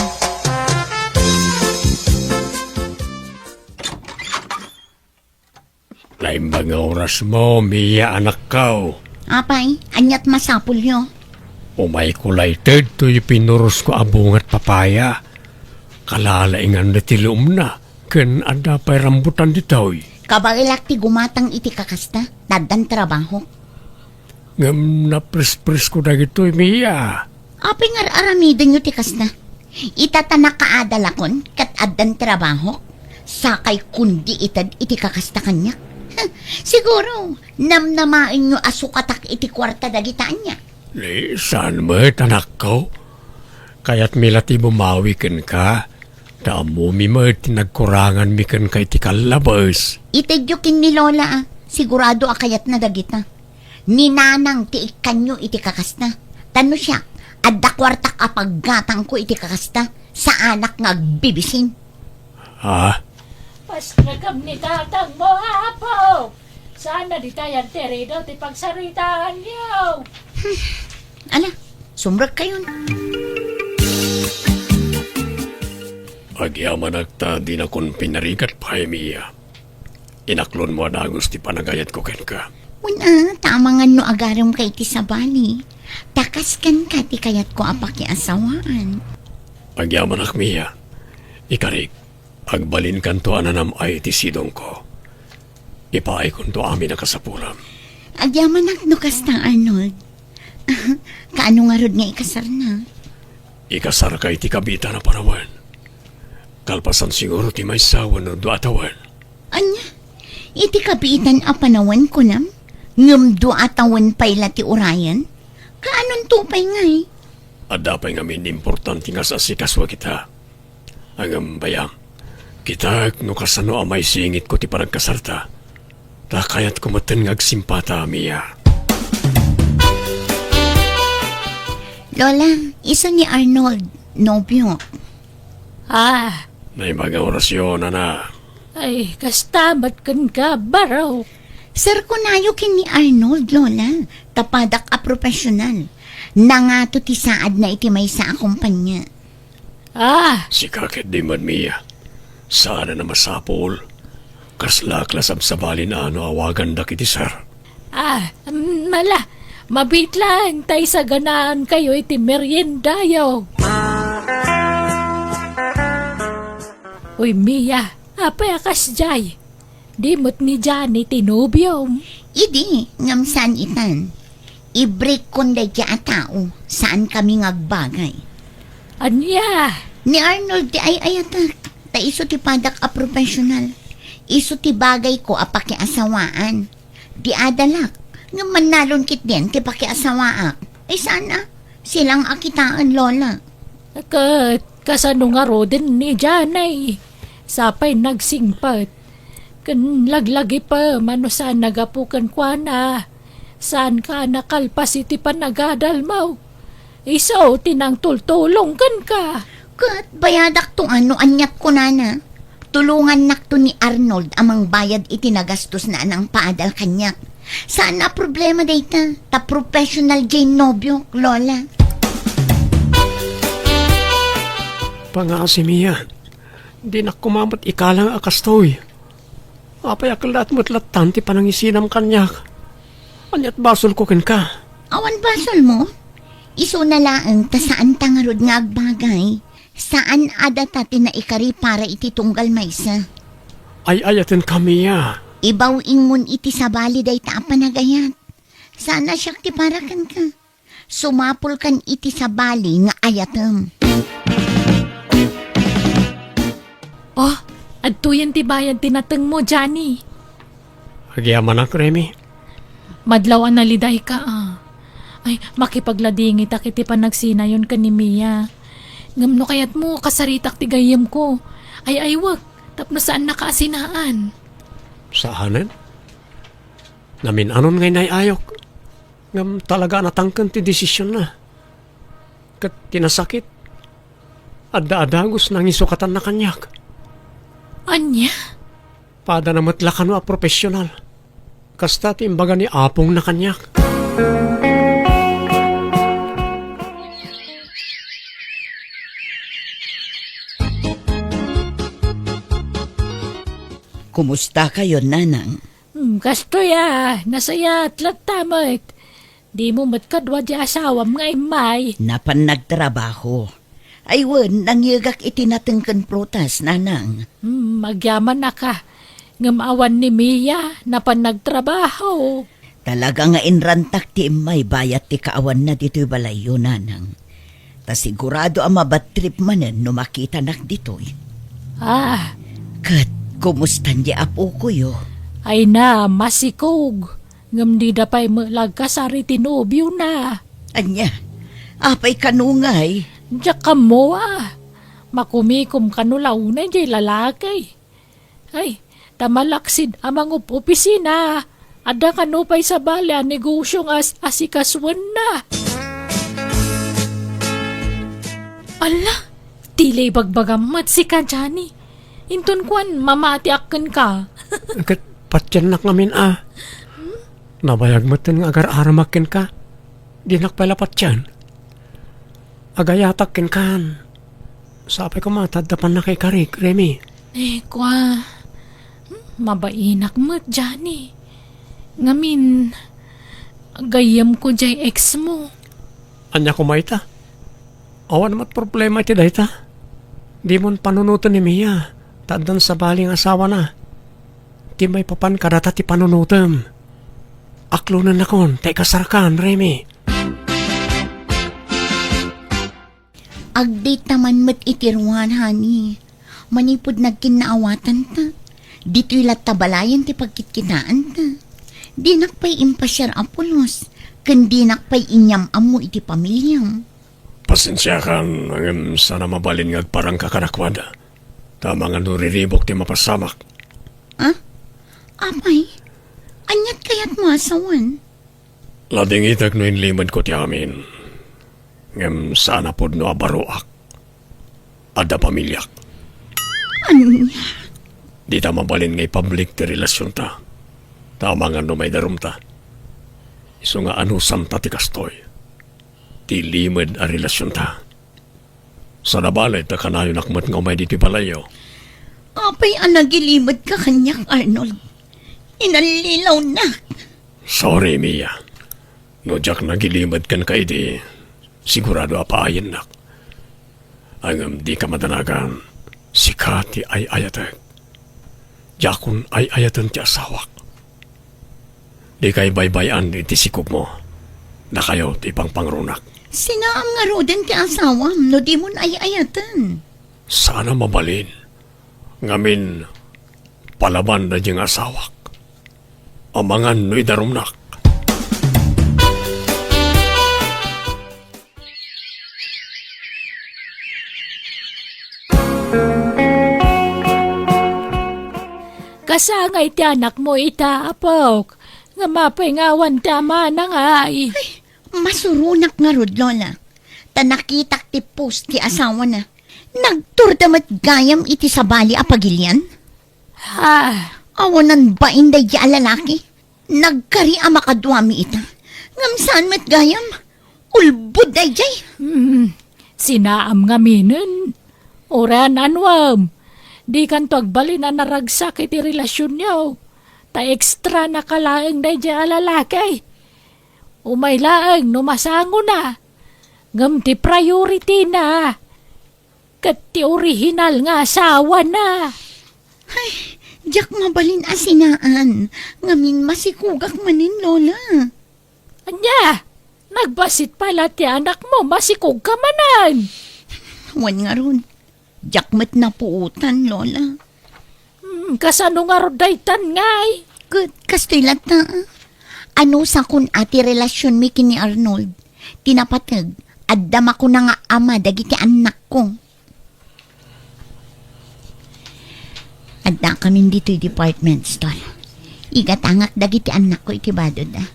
Naimbag nga orasmo, Mia, anakko. Apay, aniat masapulyo? Umayko layted toy pinurosko a bungat papaya. Kalalaingan ditoy luomna, ken adda pay rambutan ditoy. Kabaelak ti gumatang iti kakasta, ta addan trabahok. Ngem naprespresko dagitoy, Mia. Apay nga ar-aramidenyo ti kasta? Ita ta nakaadalakon ket addan trabahok, sakay kundi ited iti kakasta kaniak. Siguro, namnamaenyo a sukatak iti kuarta dagita ania? Ni, saan met, anakko? Kayatmi la ti bumawi kenka, ta ammomi met ti nagkuranganmi kenka iti kallabes. Itedyo ken ni Lola, a. Sigurado a kayatna dagita. Ni Nanang ti ikkanyo iti kakasta. Ta no siak, adda kuartak a paggatangko iti kakasta, saanak nga agbibisin. Ha? Pastrek ni tatangmo, Apo! Saan a ditay enterido ti pagsaritaanyo? Ala, sumrekkayon. Agyamanak ta dinakon pinarigat pay, Mia. Inaklonmo a dagus ti panagayatko kenka. Wen a, ta amangan no agaremka iti sabali. Ta kas kenka ti kayatko a pakiasawaan. Agyamanak, Mia. Ikarik, agbalinkanto a nanam-ay iti sidongko. Ipaaykonto amin a kasapulam. Agyamanak no kasta, Arnold. Kaano ngarud nga ikasarna? Ikasarka iti kabiitan a panawen. Kalpasan siguro ti maysa wenno dua a tawen. Ania? Iti kabiitan a panawen, kunam? Ngem dua a tawen pay la ti urayen? Kaanonto pay ngay? Adda pay ngamin importante nga asikasuak ita. Ngem bayam, Kitak no kasano a maisingitko ti panagkasarta. Ta kayatko metten nga agsimpata, Mia. Lola, isu ni Arnold, nobio. Ah. Naimbag nga orasyon, ana. Ay, kasta met kenka, barok. Sir, kunayo ken ni Arnold, Lola. Ta padak a professional. Nangato ti saadna iti maysa a kompanya. Ah! Sika ket di met, Mia. Saan a masapul. Kaslak la sabsabalin a no awagandak iti sir. Ah, mm, ala, mabiit laeng ta isaganaankayo iti meriendayo. Uy, Mia, apay a kasdiay? Di met ni Johnny ti nobiom? Idi, ngem saan itan. I-break-kon daydiay a tao, saan kami nga agbagay. Ania? Ni Arnold ti ay-ayatek, ta isu ti padak a professional. Isu ti bagayko a pakiasawaan. Ti adalak, ngem mannalon ketdin ti pakiasawaak. Ay saan a, silang a kitaen, Lola. Ket kasano ngaruden ni Janay? Sapay nagsingpet. Ken laglagipem a no saan nagapu kenkuana. Saanka a nakalpas iti panagadalmo. Isu ti nangtultulong kenka. Ket bayadakto a no aniat kunana. Tulongannakto ni Arnold a mangbayad iti nagastosna a nangpaadal kaniak. Saan a problema dayta, ta professional diay nobiok, Lola. Pangasi, Mia. Dinak koma met ikalang a kastoy. Apay a kellaat met lattan ti panangisinam kaniak? Aniat basolko kenka? Awan basolmo? Isuna laeng ta saanta ngarud nga agbagay. Saan a data ti naikari para iti tunggal maysa. Ay-ayatenka, Mia. Ibaw-ingmon iti sabali dayta a panagayat. Saan a siak ti para kenka. Sumapulkan iti sabali nga ayatem. Oh, adtoyen ti bayad ti natengmo, Johnny. Agyamanak, Remy. Madlaw a nalidayka, a. Ay, makipagladingitak iti panagsinayon ken ni Mia. Ngem no kayatmo, kasaritak ti gayyemko. Ay-aywek, tapno saannaka a sinaan. Saanen? Namin-anon nga inay-ayok. Ngem talaga a natangken ti desisionna. Ket ti nasakit, adda a dagus a nangisukatanna kaniak. Ania? Padana met la kano a professional. Kasta ti imbaga ni apongna kaniak. Kumusta kayo, Nanang? Hmm, kastoy a, nasayaat latta met. Dimo met kadua ti asawam nga immay. Napan nagtrabaho. Ay wen, nangyegak iti nateng ken prutas, Nanang. Hmm, agyamanak a. Ngem awan ni Mia, napan nagtrabaho. Talaga nga inrantak ti immay bayat ti kaawanna ditoy balayyo, Nanang. Ta sigurado a mabadtrip manen no makitanak ditoy. Ah. Ket, kumustan di apokoyo? Ay na, masikog. Ngem dida pay met la agkasar iti nobiona. Ania? Apay kano ngay? Diak ammo a. Makumikom kano la unay diay lalaki. Ay, ta malaksid a mangup-opisina. Adda kano pay sabali a negosio nga as-, asikasuenna. Ala, ti la ibagbagam met sika, Johnny. Inton kuan, mamatiak kenka. Ket patiennak ngamin a. Nabayag metten nga agar-aramak kenka. Dinak pay la patien. Agayatak kenkan. Sapay koma ta adda pannakaikarik, Remy. Eh, kua. Hmm, mabainak met, Johnny. Ngamin, gayyemko diay ex mo. Ania koma ita? Awan met problema iti dayta. Dimon panunoten ni Mia, ta addan sabali nga asawana. Ti maipapan kadata ti panunotem. Aklonennakon, ta ikasarkan, Remy. Agdayta man met iti ruar, honey. Manipud nagkinnaawatanta, ditoy latta balayen ti pagkitkitaanta. Dinak pay impasiar a pulos, ken dinak pay inyam-ammo iti pamiliam. Pasensiakan, ngem saan a mabalin nga agparangka kadakuada. Ta amangan no riribuk ti mapasamak. Ah? Apay, aniat kayatmo a sawen? Ladingitek no inlimedko ti amin. Ngem saan a pudno a baroak. Adda pamiliak. Ania? Dita mabalin nga ipublic ti relasionta. Ta amangan no maidarumta. Isu nga anusamta ti kastoy. Ti limed a relasionta. Saan a balay ta kanayonak met nga umay ditoy balayyo. Apay a nagilimedka kaniak, Arnold? Inallilawnak. Sorry, Mia. No diak nagilimed kenka idi, sigurado a paayennak. Ngem dika madanagan, sika ti ay-ayatek. Diakon ay-ayaten ti asawak. Dika ibaybay-an iti sikogmo. Dakayo ti ipangpangrunak. Sinaam ngaruden ti asawam no dimon ay-ayaten. Saan a mabalin. Ngamin, palaban daydiay nga asawak. Amangan no idarumnak. Kasangay ti anakmo ita, apok. Ngem apay nga awan ti amana ngay? Ay, masuronak ngarud, Lola. Ta nakitak ti post ti asawana. Nagturda met gayam iti sabali a pagilian. Ah. Awanan bain daydiay a lalaki. Nagkari a makaduami ita. Ngem saan met gayam. Ulbod daydiay. Hmm, sinaam ngaminen. Uray anuem, dikanto agbalin a naragsak iti relasionyo. Ta extra na ka laeng daydiay a lalaki. Umay laeng no masangona. Ngem ti priority na. Ket ti orihinal nga asawana. Ay, diak mabalin a sinaan. Ngamin masikogak manen, Lola. Ania? Nagbassit pay la ti anakmo, masikogka manen. Wen ngarud, diak met napuotan, Lola. Hmm, kasano ngarud daytan ngay? Ket kastoy latta, ah. Anusakon a ti relasionmi ken ni Arnold. Ti napateg, adda makuna nga ama dagiti annakko. Addakamin ditoy department store. Igatangak dagiti annakko iti badod, ah.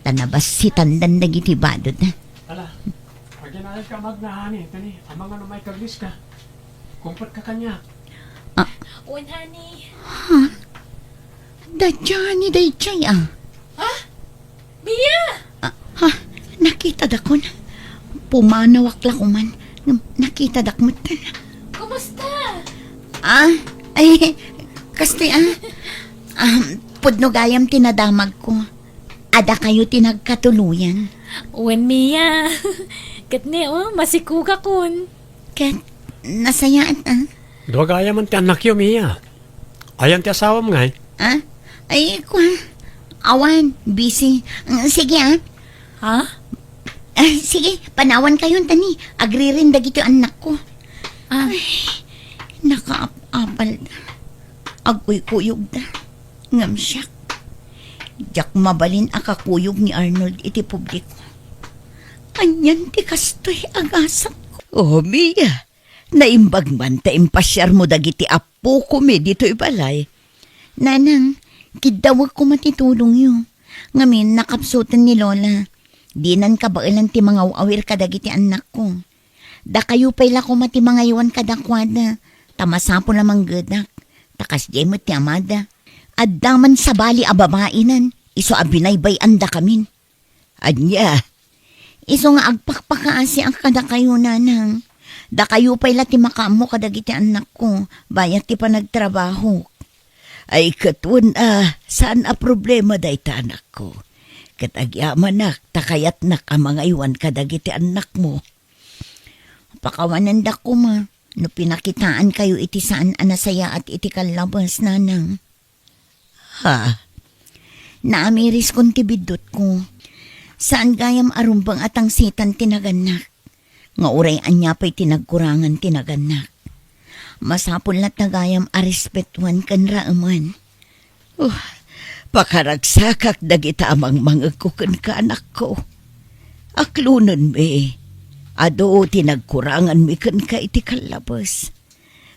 Ta nabassitandan dagiti badod, ah. Ala, aginayka magnahani, tani, amangan no maikaglis ka. Kumpet ka kaniak. Ah. Wen, honey. Ha? Daydiay ni daydiay, ah. Ha? Mia! Ah, ha? Nakitadakon. Pumanawak la koman. Ngem nakitadak met. Kumusta? Ah, ay, kastoy, ah. Ah, pudno gayam ti nadamagko. Adda kayo ti nagkatuloyan. Wen, Mia. Ket ni, oh, masikogakon. Ket nasayaat, ah. Dua gayam ti annakyo, Mia. Ayan ti asawam ngay? Ah? Ay, kua. Awan, busy. Mm, sige, ah. Ha? Ah, sige, panawan kayo, tani. Agririn dagiti annakko. Ah. Ay, nakaap-apal. Agkuykuyog da. Ngem siak, diak mabalin a kakuyog ni Arnold iti publiko. Anian ti kastoy a gasatko? Oh, Mia, naimbag man ta impasiarmo dagiti appokomi ditoy balay. Nanang, kiddawek koma ti tulongyo. Ngamin, nakapsuten ni Lola. Dinan kabaelan ti mangaw-awir kadagiti annakko. Dakayo pay la koma ti mangaywan kadakuada, ta masapul a manggedak, ta kasdiay met ti amada. Adda man sabali a babainen, isu a binaybay-andakamin. Ania? Isu nga agpakpakaasiak kadakayo, nanang. Dakayo pay la ti makaammo kadagiti annakko, bayat ti panagtrabahok. Ay, ket wen a, saan a problema dayta, anakko. Ket agyamanak ta kayatnak a mangaywan kadagiti annakmo. Pakawanendak koma no pinakitaankayo iti saan a nasayaat iti kallabes, nanang. Ha? Naamiriskon ti biddutko. Saan gayam a rumbeng a tangsitan ti nagannak. Nga uray ania pay ti nagkurangan ti nagannak. Masapul latta gayam a respetuan ken raemen. Oh, pakaragsakak dagita a mangmangegko kenka, anakko. Aklonenmi, adu ti nagkuranganmi kenka iti kallabes.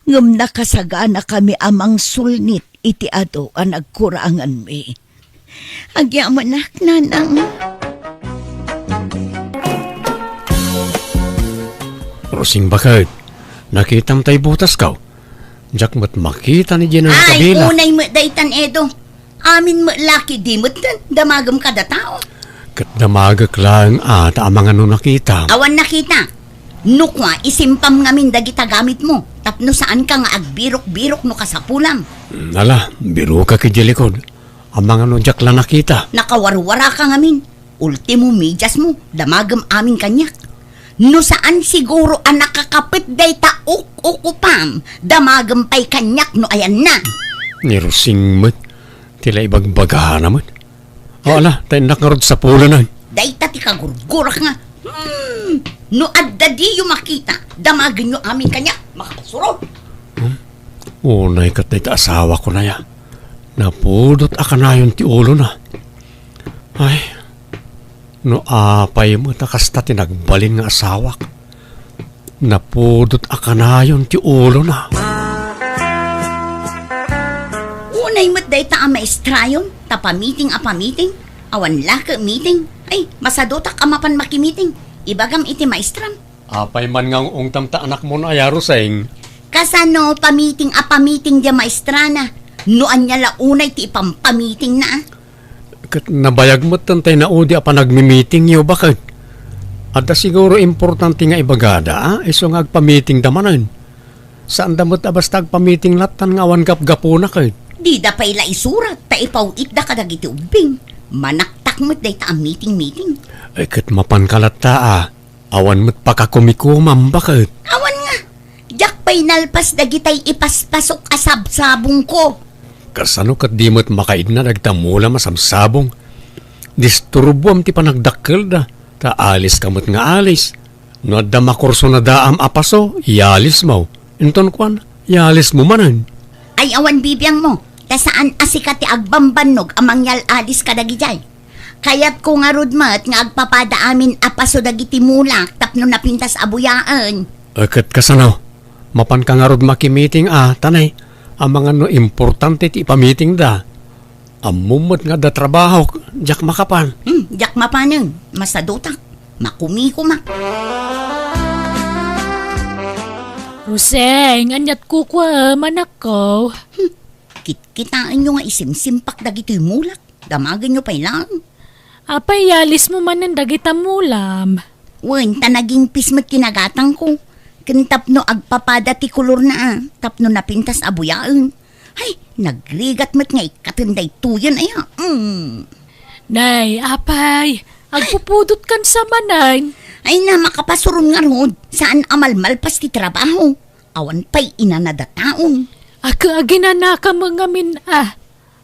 ngem nakasaganakami a mangsulnit iti adu a nagkuranganmi. Agyamanak, Nanang. Rosing, baket, nakitam tay butasko? Diak met makita ni Jenna. Ay, kabila. Unay met daytan, Edo. Amin met laki, di met damagem kada tao. Ket damagek laeng a ta amangan no nakita. Awan nakita. No kua, isimpam ngamin dagita gamitmo, tapno saanka nga agbirok-birok no kasapulam. Ala, birokak idiay likod. Amangan no diak la nakita. Nakawarwaraka ngamin. Ultimo, mediasmo, damagem amin kaniak. No saan siguro a nakakapet dayta uk-ukupam, damagem pay kaniak no ayanna. Ni Rosing met ti la ibagbagana met. O, ala, ta innak ngarud sapulenen. Dayta ti kagurgurak nga, hmm, no adda diyo makita, damagenyo amin kaniak, makapasuro. Hmm? Unay ket dayta asawak, kunaya. Napudot a kanayon ti ulona. Ay, no apay met a kasta ti nagbalin nga asawak. Napudot a kanayon ti ulona. Unay met dayta a maestrayon, ta pamiting a pamiting, awan lake meeting. Ay, masadutak a mapan makimiting. Ibagam iti maestram. Apay man nga ung-ungtam ta anakmo no aya, Rosing? Kasano pamiting a pamiting diay maestrana? No ania la unay ti ipampamitingna, a? Ket nabayag met tay naudi a panagmimitingyo, baket. Adda siguro importante nga ibagada, a? Isu nga agpamitingda manen. Saanda met a basta agpamiting lattan nga awan gapgapuna ket. Dida pay la isurat ta ipaw-itda kadagiti ubbing. Manaktak met dayta a miting-miting. Ay, ket mapanka latta, a. Awan met pakakumikomam, baket. Awan nga. Diak pay nalpas dagitay ipaspasok a sabsabongko. Kasano ket di met makaidna dagita mulam a sabsabong? Disturbuam ti panagdakkelda, ta aliska met nga alis. No adda makursunadaam a paso, ialismo. Inton kuan, ialismo manen. Ay, awan bibiangmo, ta saan a sika ti agbambannog a mangyal-alis kadagidiay. Kayatko ngarud met nga agpapada amin a paso dagiti mulak tapno napintas a buyaen. E, ket kasano? Mapanka ngarud makimiting a, tanay, amangan no importante ti ipamitingda. Ammom met nga adda trabahok, diak makapan. Hmm, diak mapanen. Masadutak. Makumikomak. Rosing, aniat kukuam, anakko? Hmm, kitkitaenyo nga isimsimpak dagitoy mulak. Damagenyo pay laeng. Apay, ialismo manen dagita mulam? Wen, ta nagingpis met ti nagatangko. Ken tapno agpapada ti kolorna, a, tapno napintas a buyaen. Ay, nagrigat met nga ikkaten daytoyen, aya. Mm. Nay, apay, agpupudotkan sa manen. Ay na, makapasuron ngarud. Saan a malmalpas ti trabaho. Awan pay inanada taon. Ag-, aginanaka met ngamin, a.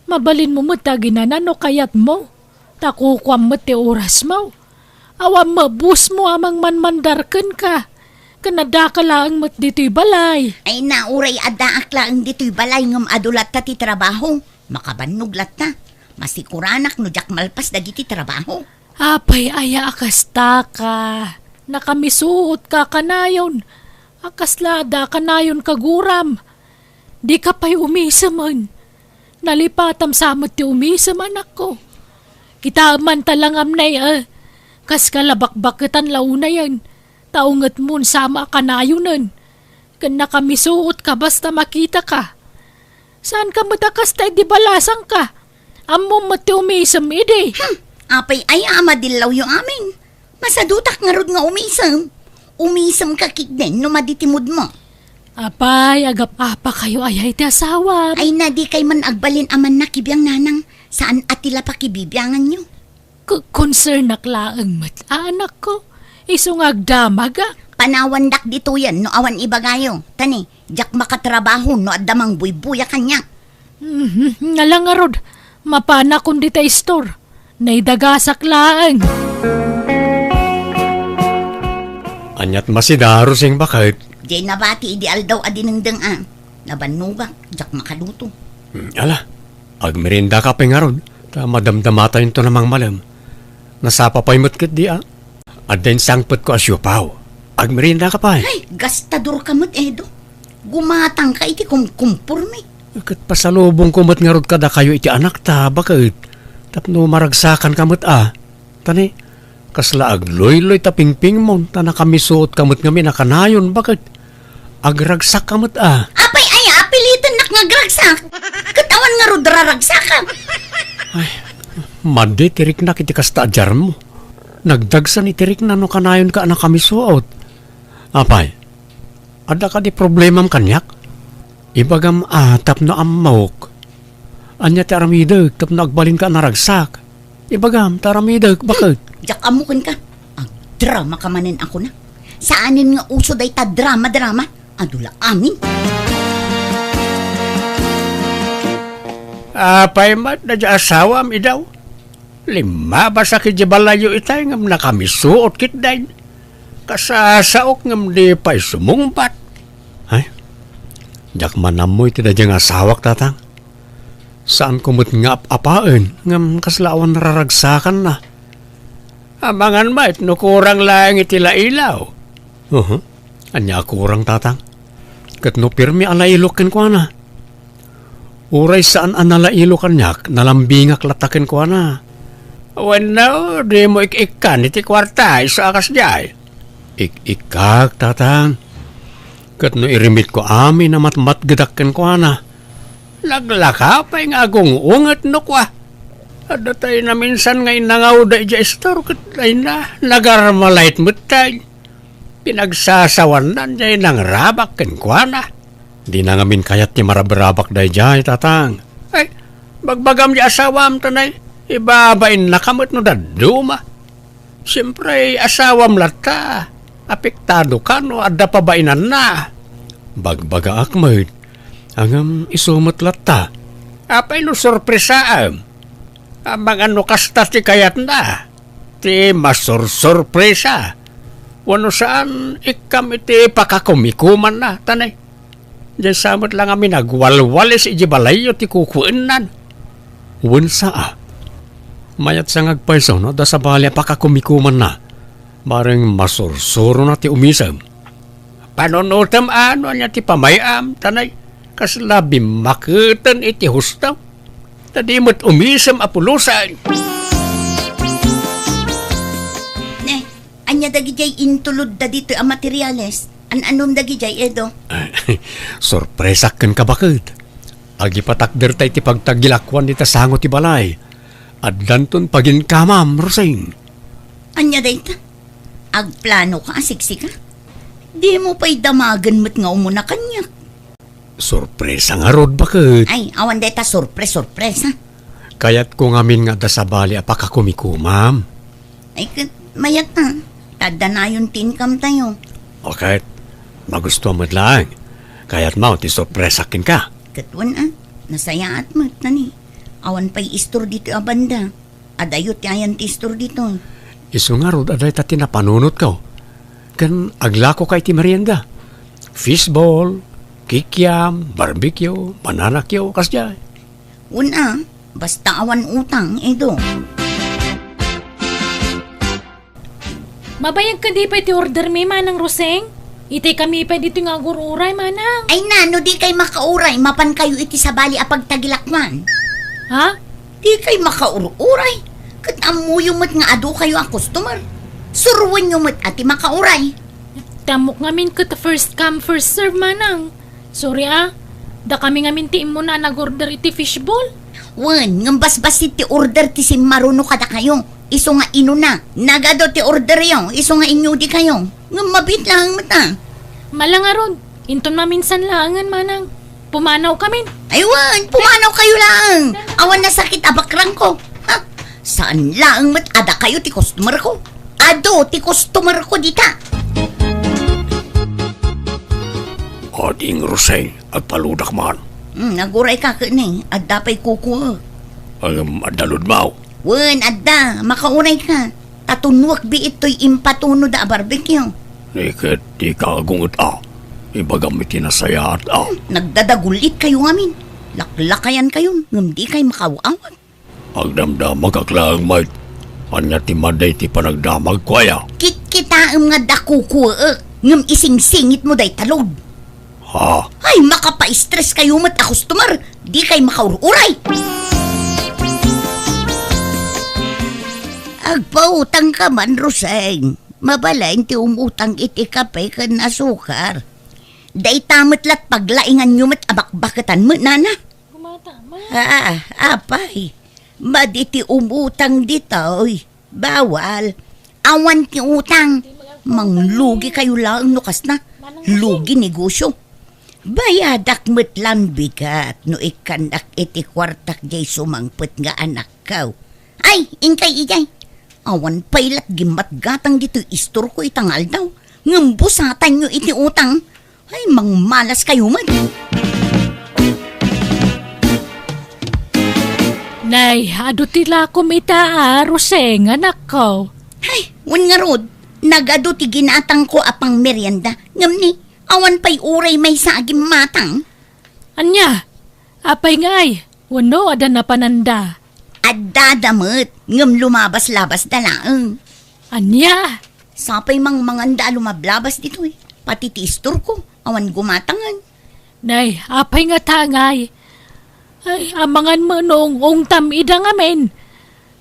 Mabalinmo met ta aginana no kayatmo, ta kukuam met ti orasmo. Awan mabusmo a mangmanmandar kenka, ken addaka laeng met ditoy balay. Ay na, uray addaak laeng ditoy balay ngem adu latta ti trabaho. Makabannog latta. Masikuranak no diak malpas dagiti trabaho. Apay aya a kastaka? Nakamisuotka kanayon. A kasla adda kanayon kaguram. Dika pay umisemen. Nalipatam sa met ti umisem, anakko. Kitaem man ta langam nay, a. Kaska la bakbaketan la unayen, ta ungetmon sama a kanayonen. Ken nakamisuotka basta makitaka. Saanka met a kasta idi balasangka. Ammom met ti umisem idi. Hmm, apay aya a madillawyo amin? Masadutak ngarud nga umisem. Umisemka ketdin no madi ti moodmo. Apay, agap-apakayo aya iti asawam? Ay na, dikay man agbalin a mannakibiang, nanang. Saan a ti la pakibibianganyo. Ku-, konsernak laeng met, a, anakko. Isu nga agdamagak. Panawandak ditoyen no awan ibagayo. Tani, diak makatrabaho no adda mangbuybuya kaniak. Mhm, nga la ngarud, mapanakon dita istor. Naidagasak laeng. Aniat masidarusing baket? Diay nabati idi aldaw a dinengdeng a. Nabannogak, diak makaluto. Hmm, ala, agmeriendaka pay ngarud, ta madamdamatayonto a mangmalem. Nasapa pay met ketdi a. Adda insangpetko a siopaw. Agmeriendaka pay. Ay, gastadorka met, Edo. Gumatangka iti kumkumporme. Ket pasalubongko met ngarud kadakayo iti anakta, baket, tapno maragsakanka met a. Ta ni, kasla agluyloy ta pingpingmon, ta nakamisuotka met ngamin a kanayon, baket, agragsakka met a. Apay aya a pilitennak nga agragsak? Ket awan ngarud raragsakak. Ay, madi ti riknak iti kasta a diarmo. Nagdagsan iti rikna no kanayonka a nakamisuot. Apay, adda kadi problemam kaniak? Ibagam a tapno ammok. Ania ti aramidek tapno agbalinka a naragsak? Ibagam ta aramidek, baket? Diak ammo kenka. Agdramaka manen a kuna. Saanen nga uso dayta drama-drama. Adu la amin. Apay met daydiay asawam, idaw? Limmabasak idiay balayyo itay ngem nakamisuot ketdin. Kasasaok ngem di pay sumungbat. Ay, diak man ammo iti daydiay nga asawak, tatang. Saanko met nga ap-apaen ngem kasla awan raragsakanna. Amangan met no kurang laeng iti lailaw. Uhu. Ania a kurang, tatang? Ket no pirmi a lailok kenkuana? Uray saan a nalailo kaniak, nalambingak latta kenkuana. Wenno, dimo ik-ikkan iti kuarta, isu a kasdiay. Ik-ikkak, tatang. Ket no irimitko amin a matmatgedak kenkuana, naglaka pay nga agung-unget no kua. Adda tay naminsan nga innangawda idiay istor ket dayna, nagarmalait met tay. Pinagsasawannan jay nangrabak kenkuana. Dina ngamin kayat ti marabrabak dayjay, tatang. Ay, bagbagam jay asawam, tanay. Ibabainnaka met no dadduma. Siempre, asawam latta. Apektado ka no adda pabainanna. Bagbagaak met. Ngem isu met latta. Apay no sorpresaam? Amangan no kasta ti kayatna. Ti masursurpresa. Wenno saan, ikkam iti pakakumikumanna, tanay. Diay sa met la ngamin agwalwalis idiay balayyo ti kukuennan. Wen sa a. Mayat sa nga agpayso no adda sabali a pakakumikumanna. Bareng masursurona ti umisem. Panunotem a no ania ti pamay-am, tanay. Kasla bimmaketen iti husto. Ta di met umisem a pulosan. Ne, ania dagidiay intulodda ditoy a materiales? An-anom dagidiay, Edo? Sorpresak kenka, baket. Agipatakderta iti pagtagilakuan dita sango ti balay. Addanton paginkamam, Rosing. Ania dayta? Agplanoka a siksika? Dimo pay damagen met nga umuna kaniak. Sorpresa ngarud, baket. Ay, awan dayta sorpres-sorpresa. Kayatko ngamin nga adda sabali a pakakumikumam. Ay, ket, mayat a. Ta adda nayon ti income tayo. O ket, magustuam met laeng. Kayatmo ti sorpresa kenka. Ket wen a, nasayaat met, tani. Awan pay istor ditoy a banda. Adayo ti ayan ti istor ditoy. Isu ngarud a dayta ti napanunotko. Ken aglakoka iti merienda. Fishball, kikiam, barbecue, banana cue, kasdiay. Wen a, basta awan utang, Edo. Mabayag kadi pay ti order mi, Manang Roseng? Itay kami pay ditoy nga agur-uray, Manang. Ay na, no di kay makauray, mapan kayo iti sabali a pagtagilakuan. Ha? Di kay makaur-uray. Ket ammoyo met nga adu kayo a customer. Suruenyo met a ti makauray. Ti ammok ngamin ket first come, first serve, Manang. Sorry a, dakami ngamin ti immuna a nag-order iti fishball. Wen, ngem basbassit ti order ti simmaruno kadakayo. Isu nga inuna, nagadu ti orderyo, isu nga inyudikayo. Ngem mabiit laeng met a. Mala ngarud, inton maminsan laengen, Manang. Pumanaw kamin. Ay wen, pumanaw kayo laeng. Awan nasakit a bakrangko. Ha? Saan laeng met a dakayo ti customerko. Adu ti customerko dita. Ading Roseng, agpaludak man. Hmm, aguray ka ket ni, adda pay kukuek. Ngem adda ludmaw? Wen, adda, makauray ka. Ta tunuek biit toy impatunoda a barbecue. Ni ket di ka agunget a. Ibagam iti nasayaat a. Hmm, nagdadagul-it kayo ngamin. Laklakayan kayon, ngem di kay makaw-awat. Agdamdamagak laeng met. Ania ti madi ti panagdamagko aya? Kitkitaem nga adda kukuek, ngem isingsingitmo dayta load. Ah. Ay, makapaistres kayo met a customer. Di kay makaur-uray. Agpautang ka man, Roseng. Mabalin ti umutang iti kape ken asukar. Dayta met lat paglainganyo met a bakbaketan met, nana. Gumata, ma. Ah, apay. Madi ti umutang ditoy. Bawal. Awan ti utang. Manglugi kayo laeng no kasna. Lugi negosyo. Bayadak met lan bigat no ikkannak iti kuartak jay sumangpet nga anakko. Ay, inkay ijay. Awan pay lat gimmatgatang ditoy istorko ita nga aldaw. Ngem busatanyo iti utang. Ay, mangmalas kayo met. Nay, adu ti lakom ita a, Roseng, anakko. Ay, wen ngarud, nagadu ti ginatangko a pangmerienda. Ngem ni, awan pay uray maysa a gimmatang. Ania? Apay ngay? Wenno adda napananda? Addada met, ngem lumabas-labasda laeng. Ania? Sapay mangmanganda a lumablabas ditoy. Pati ti istorko, awan gumatangen. Nay, apay ngata ngay? Ay, amangan met no ung-ungtam ida ngamin.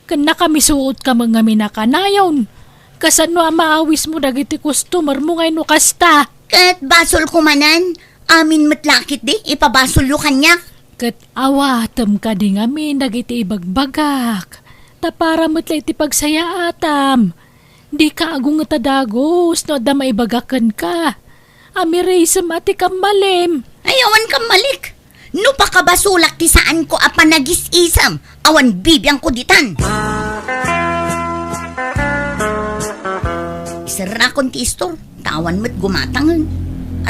Ken nakamisuot ka met ngamin a kanayon. Kasano a maawismo dagiti customer mo ngay no kasta? Ket basolko manen, amin met la ketdi ipabasolyo kaniak. Ket awatem kadi ngamin dagiti ibagbagak, ta para met la iti pagsayaatam. Dika agunget a dagus no adda maibaga kenka. Amirisem a ti kammalim. Ay, awan kammalik. No pakabasolak ti saanko a panagis-isem, awan bibiangko ditan. Iserrakon ti istor, ta awan met gumatangen.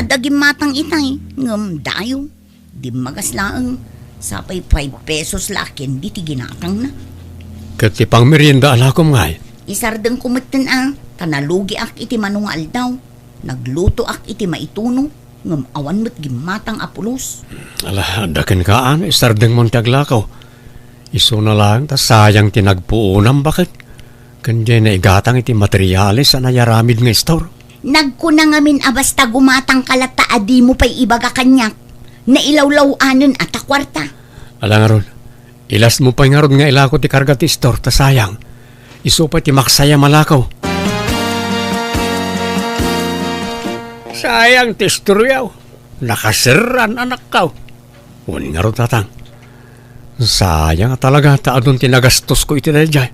Adda gimmatang itay, ngem dayo. Dimmagas laeng, sapay five pesos la ken diti ginatangna. Ket ti pangmerienda a lakom ngay? Isardengko metten a, ta nalugiak iti mano nga aldaw. Naglutoak iti maituno, ngem awan met gimmatang a pulos. Ala, adda kenka, isardengmon ti aglakaw. Isuna laeng ta sayang ti nagpuonam baket ken diay naigatang iti materiales a nayaramid nga istor. Nagkuna ngamin a basta gumatangka latta a dimo pay ibaga kaniak, nailawlaw-anen a ta kuarta. Ala ngarud, ilasmo pay ngarud nga ilako ti karga ti istor ta sayang. Isu pay ti maksayam a lakaw. Sayang ti istoryaw. Nakaserran, anakkaw. Wen ngarud, tatang. Sayang a talaga ta adun ti nagastosko iti daydiay.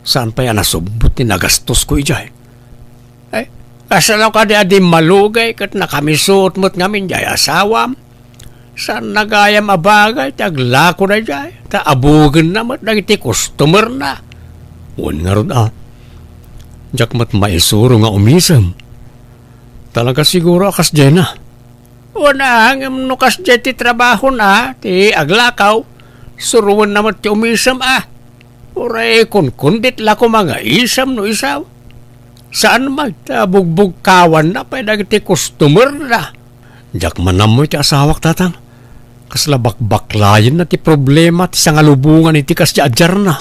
Saan pay a nasubbot ti nagastosko idiay? Ay, kasano kadi a di malugay ket nakamisuot met ngamin diay asawam? Saan nagayam a bagay ti aglako daydiay, ta abugenna met dagiti customerna. Wen ngarud a, diak met maisuro nga umisem. Talaga siguro a kasdiayna. Wen a, ngem no kasdiay ti trabahona, ti aglakaw, suroenna met ti umisem a. Uray kunkundit la koma nga isem no isaw. Saan met ta bugbugkawanna pay dagiti customerna. Diak man ammo iti asawak, tatang. Kasla bakbaklayenna ti problema ti sangalubongan iti kasdiay a diarna.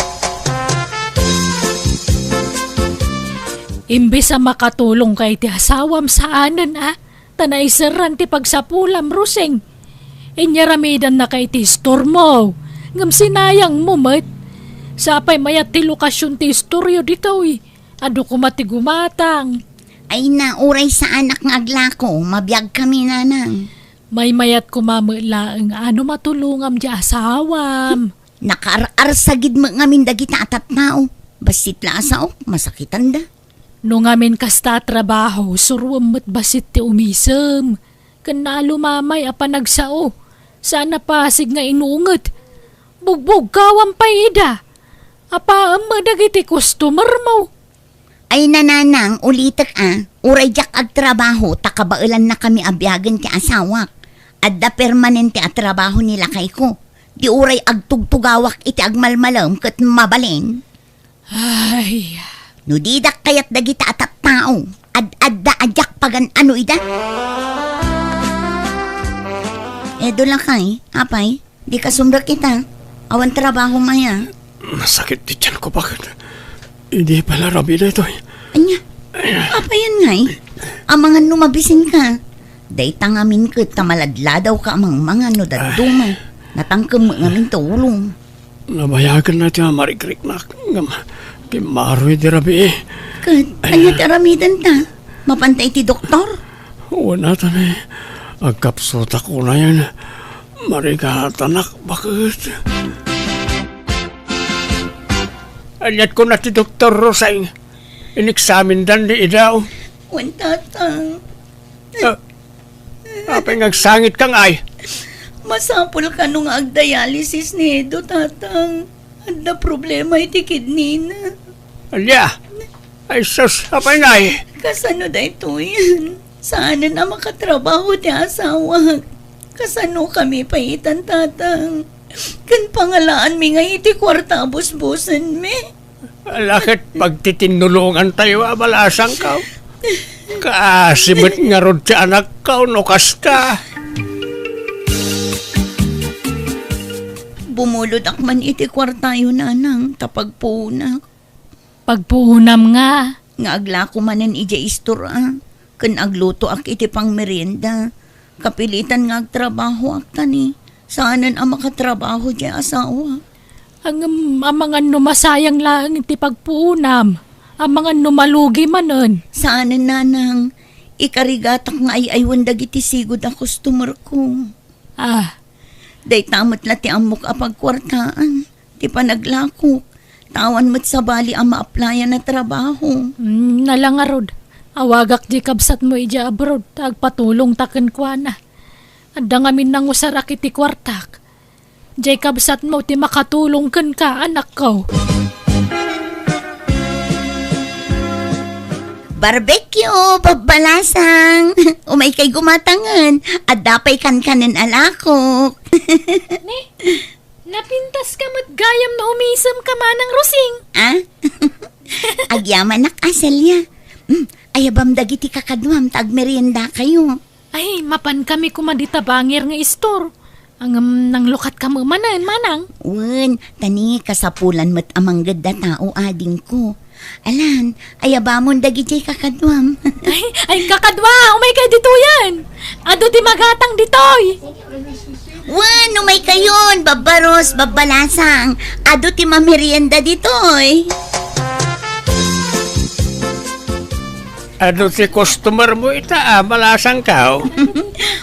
Imbes a makatulongka iti asawam saanen a, ta naiserran ti pagsapulam, Roseng. Inyaramidanna ka iti istormo, ngem sinayangmo met. Sapay mayat ti lokasion ti istoryo ditoy. Adu koma ti gumatang. Ay na, uray saanak nga aglako, mabiagkami, nanang. Maymayat koma met laeng a no matulongam diay asawam. Nakaar-arsagid met ngamin dagita a tattao. Bassit la a saok, masakitanda. No ngamin kasta a trabaho, suroem met bassit ti umisem. Ken naalumamay a panagsao. Saan a pasig nga inunget. Bugbugkawam pay ida. Apaem met dagiti customermo. Ay, nanang, ulitek a, uray diak agtrabaho ta kabaelannakami a biagen ti asawak. Adda permanente a trabaho ni lakayko. Di uray agtugtugawak iti agmalmalem ket mabalin. Ay. No didak kayat dagita a tattao, ad-adda a diak pagan-ano ida. Edo lakay, apay, di ka sumrek ita. Awan trabaho maya. Nasakit ti tiyan ko, bakit? Idi pala rabi daytoy. Anya? Apayan ngay? Amangan no mabisin ka. Dayta ngamin ket ta maladladawka a mangmanga no dadduma. Natangkem met ngamin ti ulom. Nabayagen na ti amarikriknak, ngem kimmaroy ti rabii. Ket ania ti aramidenta? Mapanta iti doktor? Wen, atani, agkapsutak unayen. Marigatanak baket. Aniat kuna ti doktor, Roseng? Ineksamindan ni idaw. Wen, tatang. Ah, apay nga agsangitka ngay? Masapul kano nga agdialysis ni Edo, tatang. Adda problema iti kidney na. Ania? Ay sus, apay ngay? Kasano daytoyen? Saanen a makatrabaho ti asawak. Kasano kami pay itan, tatang? Ken pangalaanmi ngay iti kuarta a busbusenmi. Ala ket pagtitinnulongantayo a balasangko. Kaasi met ngarud ti anakko no kasta. Bumulodak man iti kuartayo, nanang, ta pagpuonak. Pagpuonam nga? Nga aglako manen idiay istor a, ken aglutoak iti pangmerienda. Kapilitan nga agtrabahoak, tani saanen a makatrabaho diay asawa. Ngem amangan no masayang laeng ti pagpuonam, amangan no malugi manen. Saanen, nanang, ikarigatak nga ay-aywen dagiti sigud a customer ko. Ah. Dayta met la ti ammok a pagkuartaan ti panaglakok. Awan met sabali a ma-applyan a trabaho. Mm, ala ngarud, awagak diay kabsatmo idiay abroad ta agpatulongta kenkuana. Adda ngamin nangusarak iti kuartak. Diay kabsatmo ti makatulong kenka, anakko. Barbecue, babbalasang. Umaykay gumatangen. Adda pay kankanen a lakok. Ne, napintaska met gayam no umisemka, Manang Rosing. Ah? Agyamanak a, Celia. Mm, ayabam dagiti kakaduam ta agmeriendakayo. Ay, mapankami koma dita bangir nga istor. Ngem nanglukatka met manen, Manang. Wen, tani kasapulan met a manggedda tao, adingko. Alan, ayabamon dagidiay kakaduam. Ay, ay, kakadua, umaykay ditoyen. Adu ti magatang ditoy. Wen, umaykayon, babbaros, babbalasang. Adu ti mamerienda ditoy. Adu ti customer mo ita, a, balasangko?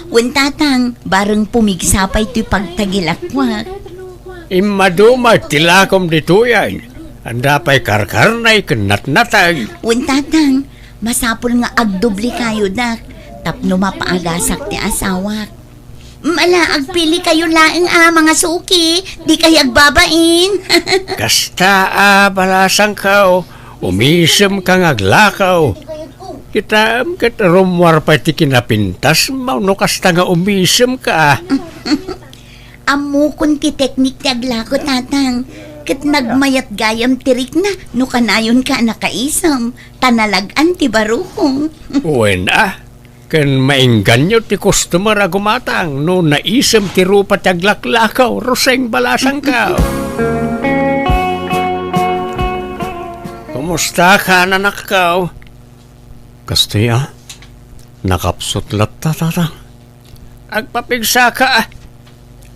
Wen, tatang, bareng pumigsa pay toy pagtagilakuak. Immaduma ti lakom ditoyen. Adda pay karkarnay ken natnatay. Wen, tatang, masapul nga agdoblekayo, dak, tapno mapaagasak ti asawak. Mm, ala, agpilikayo laeng a mangasuki, dikay agbabain. Kasta a, balasangko, umisemka nga aglakaw. Kitaem ket rummuar pay ti kinapintasmo no kasta nga umisemka. Ammokon ti teknik ti aglako, tatang, ket nagmayat gayam ti rikna no kanayonka a nakaisem, ta nalag-an ti barukong. Wen a, ken maingganyo ti customer a gumatang no naisem ti rupa ti aglaklakaw, Roseng, balasangko. Kumusta ka, anakko? Kastoy a, nakapsut latta, tatang. Agpapigsaka a.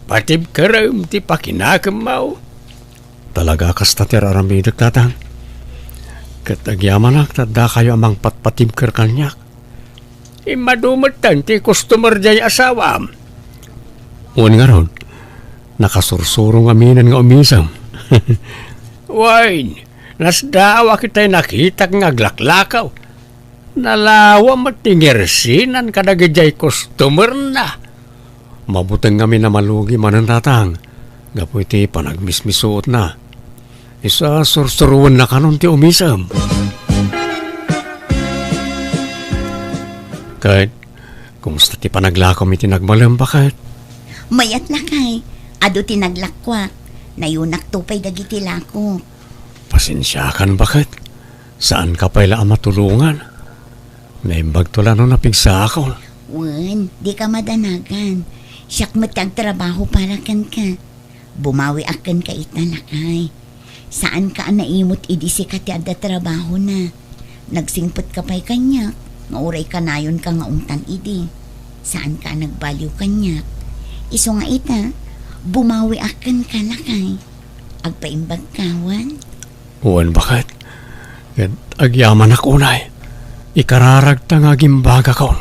Patibkerem ti pakinakemmo. Talaga kasta ti ar-aramidek, tatang. Ket agyamanak ta addakayo a mangpatpatibker kaniak. Immadu metten ti customer diay asawam. Wen ngarud, nakasursuro ngaminen nga umisem. Wen, nasdaawak itay nakitak nga aglaklakaw. Nalawa met ti ngersinan kadagidiay customerna. Mabuteng ngamin a malugi manen, tatang, gapu iti panagmismisuotna. Isu a sursuroenna kanon ti umisem. Ket, kumusta ti panaglakom iti nagbalem, baket? Mayat, lakay. Adu ti naglakuak. Nayunakto pay dagiti lakok. Pasensiakan, baket. Saanka pay la a matulongan. Naimbagto la no napigsaakon. Wen, dika madanagan. Siak met ti agtrabaho para kenka. Bumawiak kenka ita, lakay. Saanka a naimut idi sika ti adda trabahona. Nagsingpetka pay kaniak, nga uray kanayonka nga ungtan idi. Saanka a nagbaliw kaniak. Isu nga ita, bumawiak kenka, lakay. Agpaimbagka, wen? Wen, baket. Ket agyamanak unay. Ikararagta nga agimbagakon.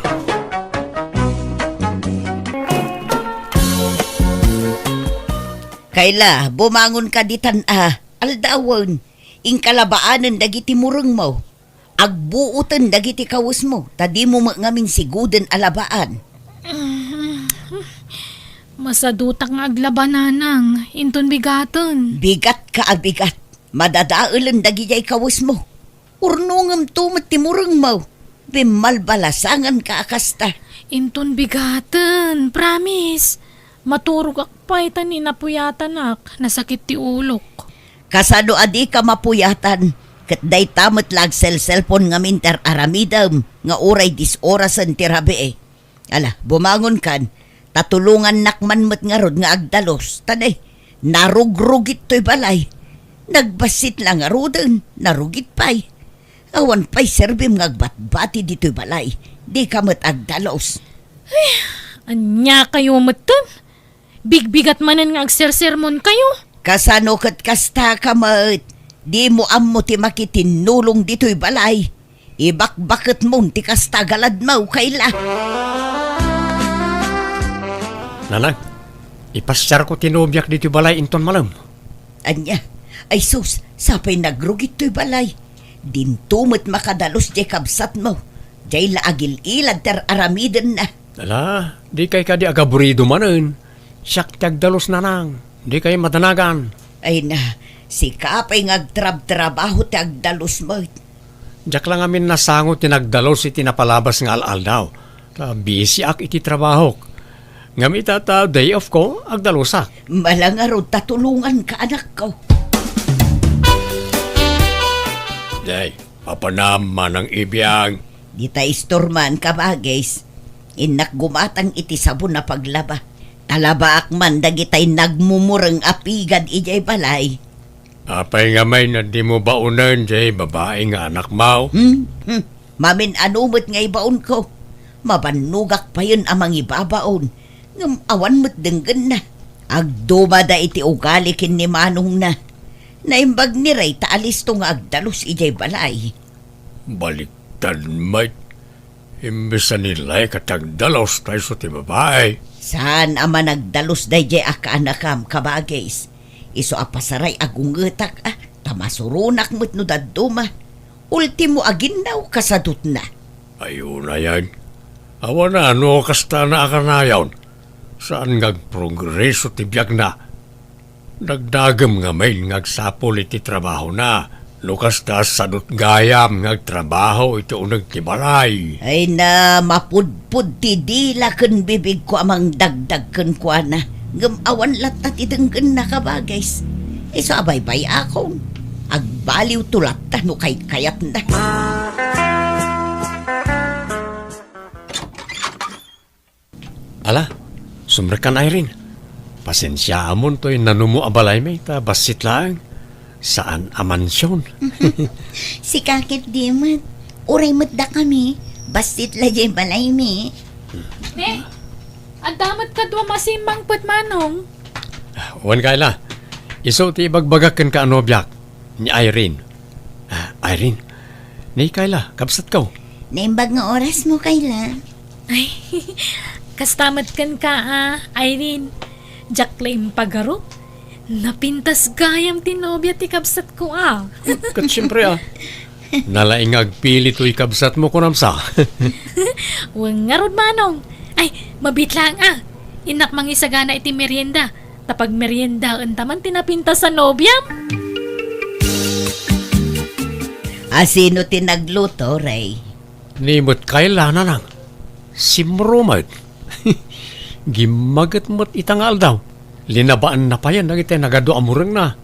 Kayla, bumangonka ditan a aldawen. Inka labaanen dagiti murengmo. Agbuoten dagiti kawesmo, ta dimo met ngamin siguden a labaan. Masadutak nga aglaba, nanang, inton bigaten. Bigatka a bigat. Madadaelen dagidiay kawesmo. Urnonemto met ti murengmo. Bimmalbalasanganka a kasta. Inton bigaten, promise. Maturogak pay ta ni napuyatanak, nasakit ti ulok. Kasano a dika mapuyatan, ket dayta met la agselselpon ngamin ti ar-aramidem nga uray disorasen ti rabii. Ala, bumangonkan, ta tulongannak man met ngarud nga agdalus, ta ne, narugrugit toy balay. Nagbassit la ngaruden, narugit pay. Awan pay serbim nga agbatbati ditoy balay, dika met agdalus. Ay, ania kayo metten? Bigbigat manen nga agsersermon kayo. Kasano ket kasta ka met? Dimo ammo ti makitinnulong ditoy balay. Ibakbaketmon ti kasta galadmo, Kayla. Nanang, ipasiarko ti nobiak ditoy balay inton malem. Ania? Ay sus, sapay nagrugit toy balay. Dinto met makadalus diay kabsatmo. Diay la agil-ilad ti ar-aramidenna. Ala, dikay kadi agaburido manen. Siak ti agdalus, nanang. Dikay madanagan. Ay na, sika pay nga agtrabtrabaho ti agdalus met. Diak la ngamin nasango ti nagdalus iti napalabas nga al-aldaw. Ta bisiak iti trabahok. Ngem ita ta day off ko, agdalusak. Malangarud ta tulonganka, anakko. Day, Apanam, manang ibiang. Dita istorman, kabagis. Innak gumatang iti sabon a paglaba. Talabaak man dagitay nagmumureng a pigad idiay balay. Apay ngamin a dimo baonen jay babai nga anakmo? Hmm? Hmm. Mamin-ano met nga ibaonko? Mabannogak payen a mangibabaon, ngem awan met denggenna. Agdumada iti ugali ken ni manongna. Naimbag ni Ray ta alisto nga agdalus idiay balay. Baliktad met. Imbes a ni Ray ket agdalus ta isu ti babai. Saan a managdalus daydiay a kaanakam, kabagis. Isu a pasaray a gungetak, a, ta masuronak met no dadduma. Ultimo a ginnaw kasadutna. Ay, unayen. Awan a no kasta na a kanayon. Saan nga agprogreso ti biagna. Dagdagem ngamin nga agsapul iti trabahona. No kasta, sadut gayam nga agtrabaho iti uneg ti balay. Ay na, mapudpod ti dila ken bibigko a mangdagdag kenkuana. Ngem awan latta ti denggenna, kabagis. Isu a baybay-akon. Agbaliwto latta no kaykayatna. Ala, sumrekkan, Irene. Pasensiaamon toy nanumo a balaymi ta bassit laeng. Saan a mansion. Sika ket di met. Uray met dakami. Bassit la jay balaymi. Ne, adda met kaduam a simmangpet, manong. Wen, Kayla. Isu ti ibagbagak kenka a nobiak, ni Irene. Ah, Irene, ni Kayla, kabsatko. Naimbag nga orasmo, Kayla. Ay, kasta met kenka, a, Irene. Diak la impagarup. Napintas gayam ti nobia ti kabsatko, a. Ket siempre, a. Nalaing nga agpili toy kabsatmo, kunam sa. Wen ngarud, manong. Ay, mabiit laeng, a. Innak mangisagana iti merienda. Ta pagmeriendaenta man ti napintas a nobiam. A, sino ti nagluto, Ray? Ni met Kayla, nanang. Simro met. Gimmaget met ita nga aldaw. Linabaanna payen dagiti nagadu a murengna.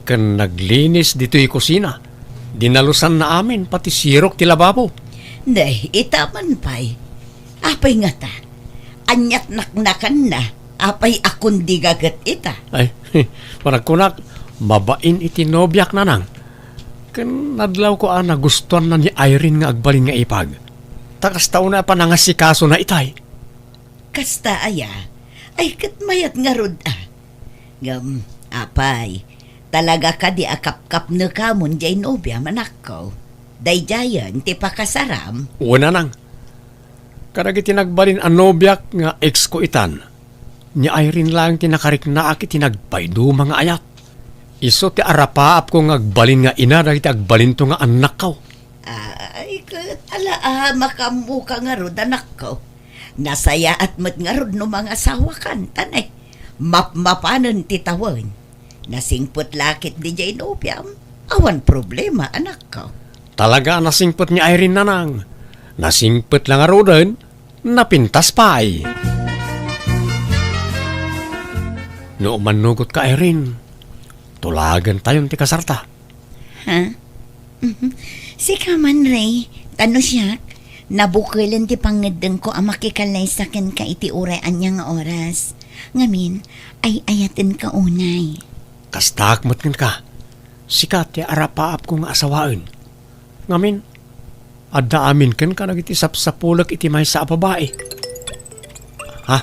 Ken naglinis ditoy kusina. Dinalusanna amin pati sirok ti lababo. Nay, ita man pay. Apay ngata? Aniat naknakanna? Apay a kundiga ket ita? Ay, panagkunak, mabain iti nobiak, nanang. Ken nadlawko a nagustuanna ni Irene nga agbalin nga ipag. Ta kasta unay a panangasikasona itay. Kasta aya? Ay, ket mayat ngarud a. Ngem, apay, talaga kadi a kapkapnekamon diay nobiam, anakko? Daydiayen ti pakasaram? Wen, nanang. Kadagiti nagbalin a nobiak nga ex ko itan, ni Irene laeng ti nakariknaak iti nagpaiduma nga ayat. Isu ti arapaapko nga agbalin nga ina dagiti agbalinto nga annakko. Ay, ket ala a, makaammoka ngarud, anakko. Nasayaat met ngarud no mangasawakan, ta ne, mapmapanen ti tawen. Nasingpet la ketdi diay nobiam. Awan problema, anakko. Talaga a nasingpet ni Irene, nanang. Nasingpet la ngaruden, napintas pay. No umannugotka, Irene, tulagentayon ti kasarta. Ha? Sika man, Ray, ta no siak, nabukelen ti pangngeddengko a makikallaysa kenka iti uray ania nga oras. Ngamin, ay-ayatenka unay. Kastaak met kenka. Sika ti arapaapko nga asawaen. Ngamin, adda amin kenka dagiti sapsapulek iti maysa a babai. Ha?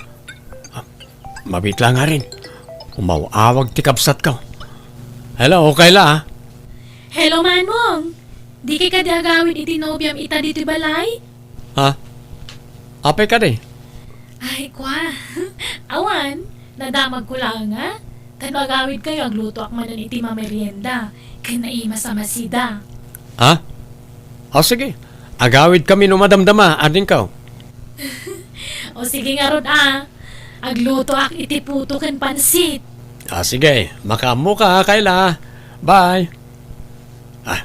Ah, mabiit la ngarin. Umaw-awag ti kabsatko. Hello, Kayla, ah. Hello, Manong. Dika kadi agawid iti nobiam ita ditoy balay? Ha? Apay kadi? Ay, kwa. Awan, nadamagko laeng a. Ta no agawidkayo, aglutoak manen iti mamerienda ken naimas a masida. Ha? O, sige. Agawidkami no madamdama, adingko. O, sige ngarud a. Aglutoak iti puto ken pansit. Ah, sige. Makaammoka, Kayla. Bye. Ah,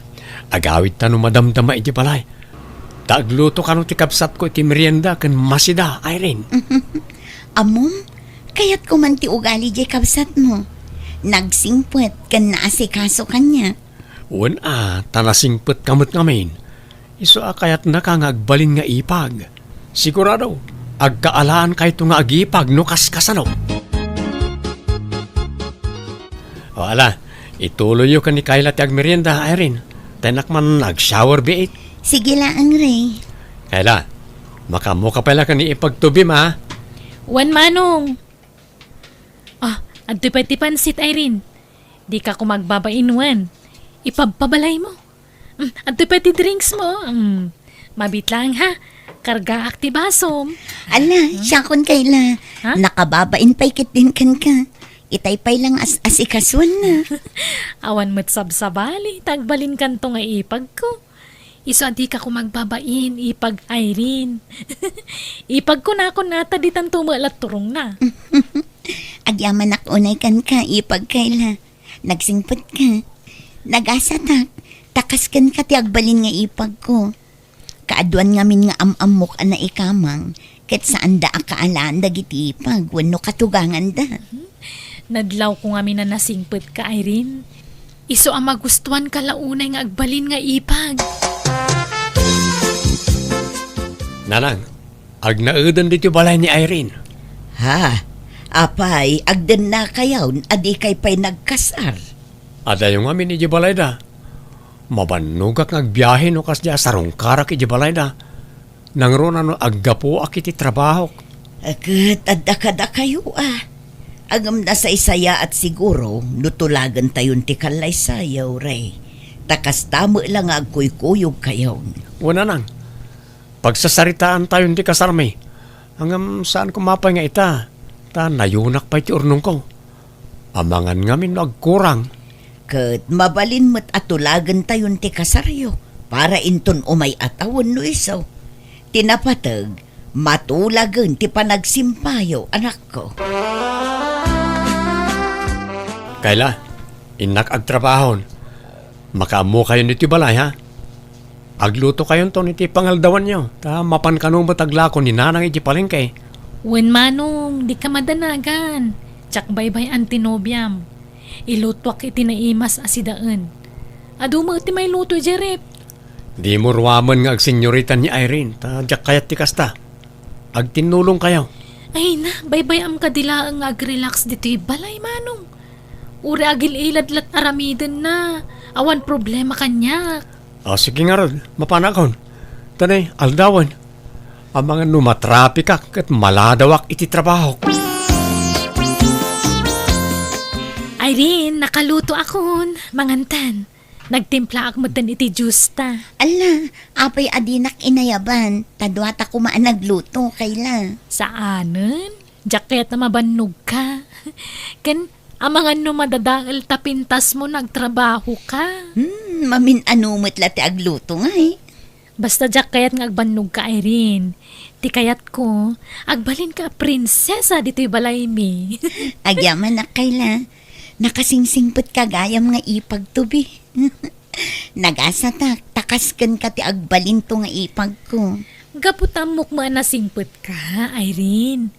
agawidta no madamdama iti balay. Ta agluto kano ti kabsatko iti merienda ken masida, Irene. Ammom, kayatko man ti ugali diay kabsatmo. Nagsingpet ken naasikaso kaniak. Wen a, ta nasingpetka met ngamin. Isu a kayatnaka nga agbalin nga ipag. Sigurado, agkaalaankayo nga agipag no kaskasano. O, ala, ituloyyo ken ni Kayla ti agmerienda, Irene. Ta innak man ag-shower biit. Sige laeng, Ray. Kayla, makaammoka pay la ken ni ipag tubim, a? Wen, Manong. Ah, adtoy pay ti pansit, Irene. Dika koma agbabain wen. Ipabpabalaymo. Mm, adtoy pay ti drinks mo. Mm. Mabiit laeng, ha? Kargaak ti basom. Ala, siakon, Kayla. Ha? Nakababain pay ketdin kenka. Itay pay la nga as-, asikasuenna. Awan met sabsabali, ta agbalinkanto nga ipagko. Isu a dika koma agbabain, ipag Irene. Ipagko nakon a ta ditanto met la turongna. Agyamanak unay kenka, ipag Kayla. Nagsingpetka. Nagasatak. Ta kas kenka ti agbalin nga ipagko. Kaaduan ngamin nga am-ammok a naikamang, ket saanda a kaalaan dagiti ipag wenno katuganganda. Nadlawko ngamin a nasingpetka, Irene. Isu a magustuanka la unay nga agbalin nga ipag. Nanang, agnaeden ditoy balay ni Irene. Ha? Apay, agdennakayon a dikay pay nagkasar? Adayo ngamin idiay balayda. Mabannogak nga agbiahe no kasdi a sarungkarak idiay balayda. Nangruna no aggapuak iti trabahok. Ket adda kadakayo a. Ngem nasaysayaat siguro no tulagentayon ti kallaysayo, Ray. Ta kasta met la nga agkuykuyogkayon. Wen, nanang. Pagsasaritaantayon ti kasarmi. Ngem saan koma pay nga ita, ta nayunak pay ti urnongko. Amangan ngamin no agkurang. Ket mabalin met a tulagentayon ti kasaryo para inton umay a tawen no isu. Ti napateg, matulagen ti panagsimpayo, anakko. Kayla, innak agtrabahon. Makaammokayon iti balay, ha? Aglutokayonton iti pangaldawanyo, ta mapan kano met aglako ni Nanang iti palengke. Wen, Manong, dika madanagan. Diak baybay-an ti nobiam. Ilutuak iti naimas a sidaen. Adu met ti mailuto idiay ref. Dimo ruamen nga agsenyorita ni Irene, ta diak kayat ti kasta. Agtinnulongkayo. Ay na, baybay-am kadi laeng nga agrelax ditoy balay, Manong. Uray agil-ilad lat aramidenna. Awan problema kaniak. O, sige ngarud, mapanakon. Tanay, aldawen. Amangan no matrapikak ket maladawak iti trabahok. Irene, nakalutoakon. Mangantan. Nagtimplaak metten iti juice ta. Alla, apay a dinak inayaban? Ta duata koma a nagluto, Kayla. Saanen? Diak kayat a mabannogka. Ken amangan no madadael ta pintasmo no agtrabahoka. Hmm, mamin-ano met la ti agluto ngay. Basta diak kayat nga agbannogka, Irene. Ti kayatko, agbalinka a prinsesa ditoy balaymi. Agyamanak, Kayla. Nakasingsingpetka gayam nga ipagto bi. Nagasatak, ta kas kenka ti agbalinto nga ipagko. Gapu ta ammok met a nasingpetka, Irene.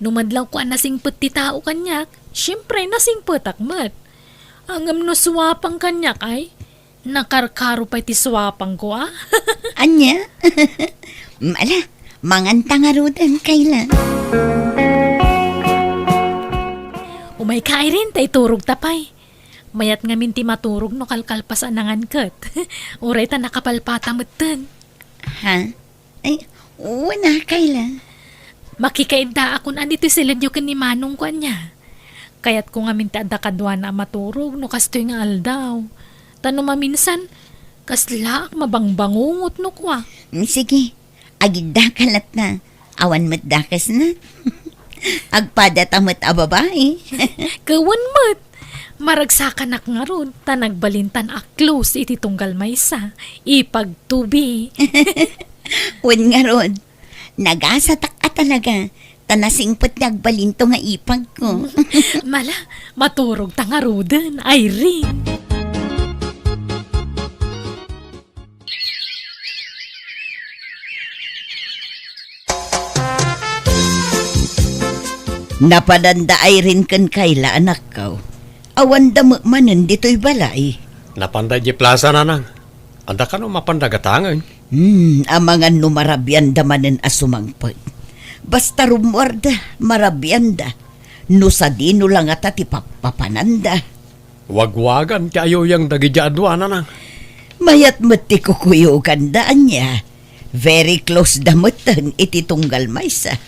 No madlawko a nasingpet ti tao kaniak, siempre, nasingpetak met. Ngem no suapang kaniak, ay, nakarkaro pay ti suapangko, a? Ania? Mm, ala, manganta ngaruden, Kayla. Umayka, Irene, ta iturogta pay. Mayat ngamin ti maturog no kalkalpas a nangan ket. Uray ta nakapalpata metten. Ha? Ay, wen a, Kayla. Makikaiddaakon a ditoy siledyo ken ni Manongko ania. Kayatko ngamin ti adda kaduana a maturog no kastoy nga aldaw. Ta no maminsan, kaslaak mabangbangungot no kua. Mm, sige, agiddaka latta. Awan met dakesna. Agpadata met a babai. Ket wen met. Maragsakanak ngarud, ta nagbalintan a close iti tunggal maysa. Ipagto bi. Wen ngarud, nagasatak a talaga, ta nasingpet nga agbalinto nga ipagko. Mala, maturogta ngaruden, Irene. Napananda Irene ken Kayla, anakko. Awanda met manen ditoy balay. Napanda idiay plasa, nanang. Adda kano mapanda gatangen? Hmm, amangan no marabianda manen a sumangpet. Basta rummuarda, marabianda. No sadino la ngata ti pappapananda. Wagwagan ti ayuyang dagiti adua, nanang. Mayat met ti kukuyoganda, ania. Very close da metten iti tunggal maysa.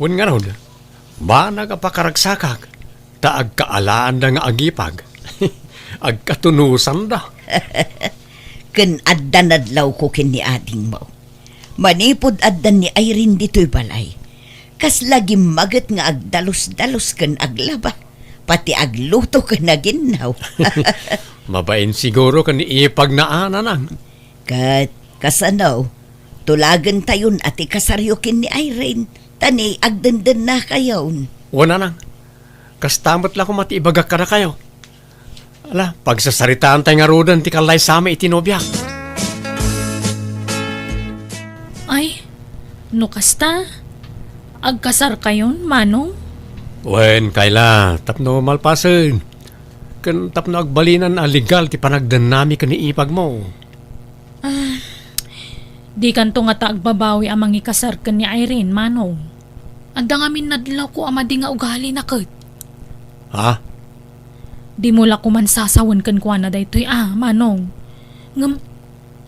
Wen ngarud, banag a pakaragsakak, ta agkaalaanda nga agipag. Agkatunusanda. Ken adda nadlawko ken ni adingmo. Manipud addan ni Irene ditoy balay, kasla gimmaget nga agdalus-dalus ken aglaba, pati agluto ken aginnaw. Mabain siguro ken ni ipagna a, nanang. Ket kasano, tulagentayon a ti kasaryo ken ni Irene, ta ni agdendennakayon. Wen, nanang. Kasta met la koma ti ibagak kadakayo. Ala, pagsasaritaantay ngaruden ti kallaysami iti nobiak. Ay, no kasta, agkasarkayon, Manong? Wen, Kayla, tapno malpasen. Ken tapno agbalinan a legal ti panagdennami ken ni ipagmo. Ah, dikanto ngata agbabawi a mangikasar ken ni Irene, Manong. Adda ngamin nadlawko a madi nga ugalina ket. Ha? Dimo la koman sasawen kenkuana daytoy a, Manong. Ngem,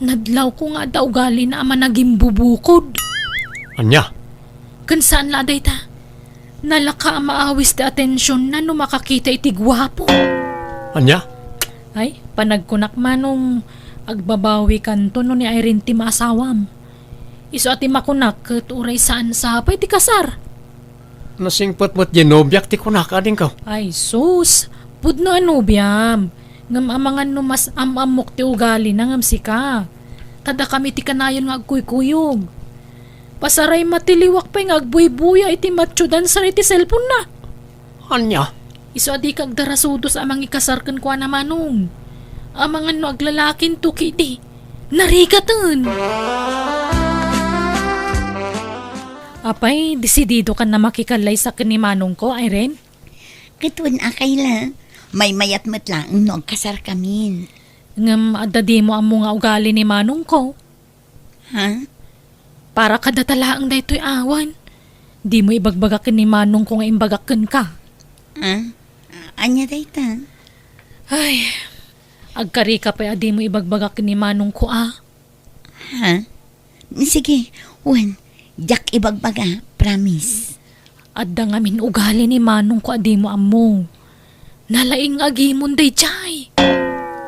nadlawko nga adda ugalina a managimbubukod. Ania? Ken saan la a dayta. Nalaka a maawis ti atensionna no makakita iti guapo. Ania? Ay, panagkunak, Manong, agbabawikanto no ni Irene ti maasawam. Isu a ti makunak ket uray saan sapay ti kasar. Nasingpet met diay nobiak ti kunak, adingko. Ay, sus! Pudno a nobiam. Ngem amangan no mas am-ammok ti ugalina ngem sika. Ta dakami ti kanayon nga agkuykuyog. Pasaray matiliwak pay nga agbuybuya iti matchudan sar iti cellphone-na. Ania? Isu a dika agdarasudos a mangikasar kenkuana, Manong. Amangan no aglalakinto ketdi, narigaten. Apay, desididokan a makikallaysa ken ni Manongko, Irene? Ket wen a, Kayla, maymayat met laeng no agkasarkamin. Ngem adda dimo ammo nga ugali ni Manongko. Ha? Para kadata laeng daytoy awan. Dimo ibagbaga ken ni Manongko nga imbagak kenka. Ha? Ania dayta? Ay, agkarika pay a dimo ibagbaga ken ni Manongko a. Ha? Sige, wen, Diak ibagbaga, promise. Adda ngamin ugali ni manongko a dimo ammo. Nalaing nga agimon daydiay.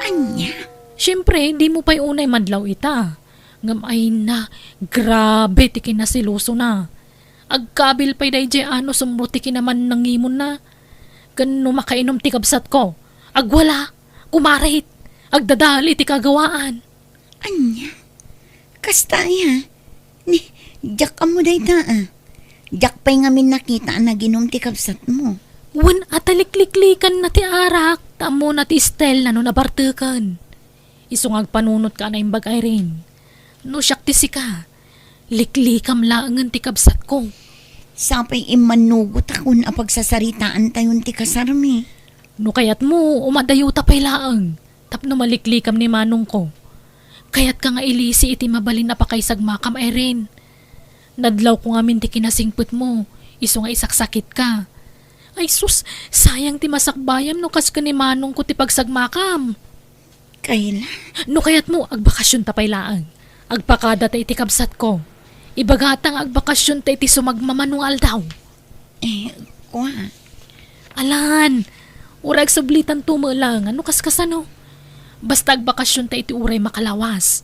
Ania? Siempre, dimo pay unay madlaw ita. Ngem ayna, grabe ti kinaselosona. Agkabil pay daydiay a no sumro ti kinamannangimonna. Ken no makainom ti kabsatko, agwala, kumarit, agdadal iti kagawaan. Ania? Kasta aya? Ni, diak ammo dayta, a. Diak pay ngamin nakita a naginum ti kabsatmo. Wen a ta likliklikanna ti arak, ta ammona ti style na no nabarteken. Isu nga agpanunotka a naimbag, Irene. No siak ti sika, liklikam laengen ti kabsatko. Sapay immannugotakon a pagsasaritaantayon ti kasarmi. No kayatmo, umadayuta pay laeng. Tapno maliklikam ni manongko. Kayatka nga ilisi iti mabalin a pakaisagmakam, Irene. Nadlawko ngamin ti kinasingpetmo, isu nga isaksakitka. Ay sus, sayang ti masakbayam no kas ken ni manongko ti pagsagmakam. Kayla? No kayatmo, agbakasyonta pay laeng. Agpakadata iti kabsatko. Ibagata nga agbakasyonta iti sumagmamano nga aldaw. Eh, kua. Alan, uray agsublitanto met laeng no kaskasano. Basta agbakasyonta iti uray makalawas.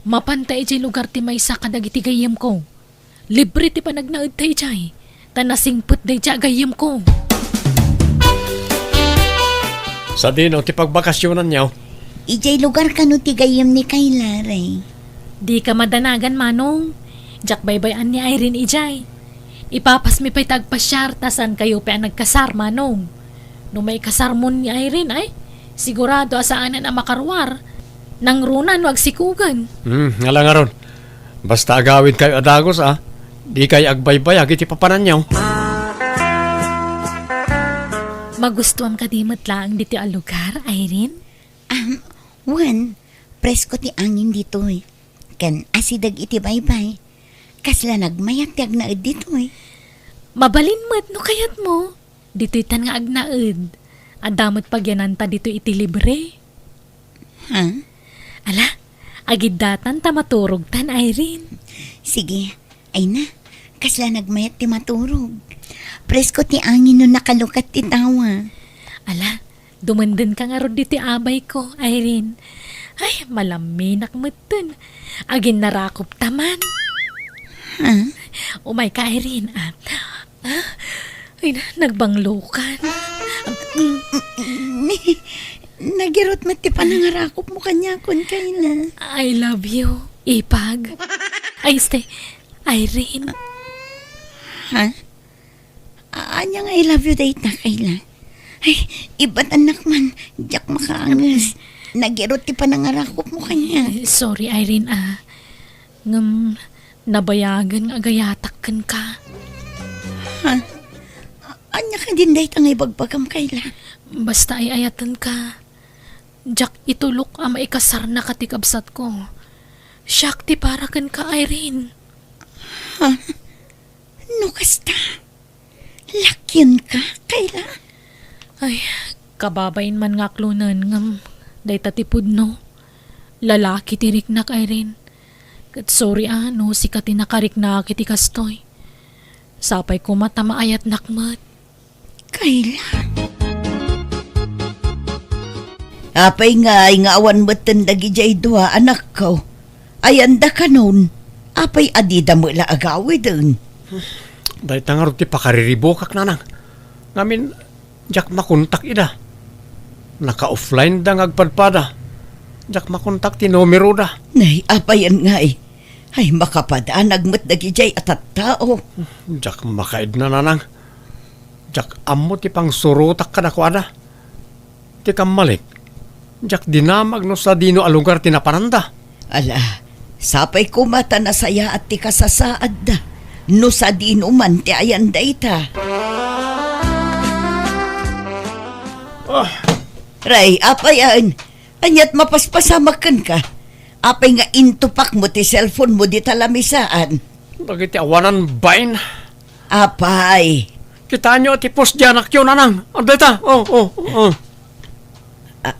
Mapanta idiay lugar ti maysa kadagiti gayyemko. Libre ti panagnaedta idiay, ta nasingpet daydiay a gayyemko. Sadino ti pagbakasyonanyo? Idiay lugar kano ti gayyem ni Kayla, Ray? Dika madanagan, Manong. Diak baybay-an ni Irene idiay. Ipapasmi pay ta agpasiar ta saankayo pay a nagkasar, Manong. No maikasarmon ni Irene, ay, sigurado a saanen a makaruar. Nangruna no agsikogen. Hmm, ala ngarud. Basta agawidkayo a dagus, a. Dikayo agbaybayag iti papananyo. Magustuam kadi met laeng ditoy a lugar, Irene? Am, wen, presko ti angin ditoy. Ken asideg iti baybay. Kasla nagmayat ti agnaed ditoy. Mabalin met no kayatmo. Ditoytan nga agnaed. Adda met pagyananta ditoy iti libre. Ha? Ala, agiddatan ta maturogtan, Irene. Sige, ay na, kasla nagmayat ti maturog. Presko ti angin no nakalukat ti tawa. Ala, dumendenka ngarud ditoy abayko, Irene. Ay, malaminak metten. Aginnarakopta man. Ha? Umayka, Irene, a. Ah, ay na, nagbanglokan. Nagirot met ti panangarakopmo kaniakon, Kayla. I love you, Ipag. Ay, este, Irene. Ha? A-, ania nga I love you dayta, Kayla? Ay, ibatannak man, diak makaanges. Nagirot ti panangarakopmo kaniak. Eh, sorry, Irene, a. Ngem, nabayagen nga agayatak kenka. Ha? Ania kadin dayta nga ibagbagam, Kayla? Basta ay-ayatenka. Diak itulok a maikasarnaka ti kabsatko. Siak ti para kenka, Irene. Ha? No kasta? Lakyenka, Kayla? Ay, kababain man nga aklonen, ngem dayta ti pudno. Lalaki ti riknak, Irene. Ket sorry a no sika ti nakariknak iti kastoy. Sapay koma ta maayatnak met. Kayla? Apay ngay nga awan metten dagidiay dua, anakko? Ayanda kanon, apay a dida met la agawiden? Dayta ngarud ti pakariribukak, nanang. Ngamin, diak makontak ida. Naka-offline da nga agpadpada. Diak makontak ti numero da. Nay, apayen ngay? Ay, makapadanag met dagidiay a tattao. Diak makaidna, nanang. Diak ammo ti pangsurotak kadakuada. Ti kammalik, diak dinamag no sadino a lugar ti napananda. Ala, sapay koma ta nasayaat ti kasasaadda no sadino man ti ayan dayta. Ah. Ray, apay, an? Aniat mapaspasamak kenka? Apay nga intupakmo ti cellphone mo dita lamisaan? Dagiti awanan bain. Apay. Kitaenyo ti post diay anakyo, nanang. Adda ita. Oh, oh, oh. Ah,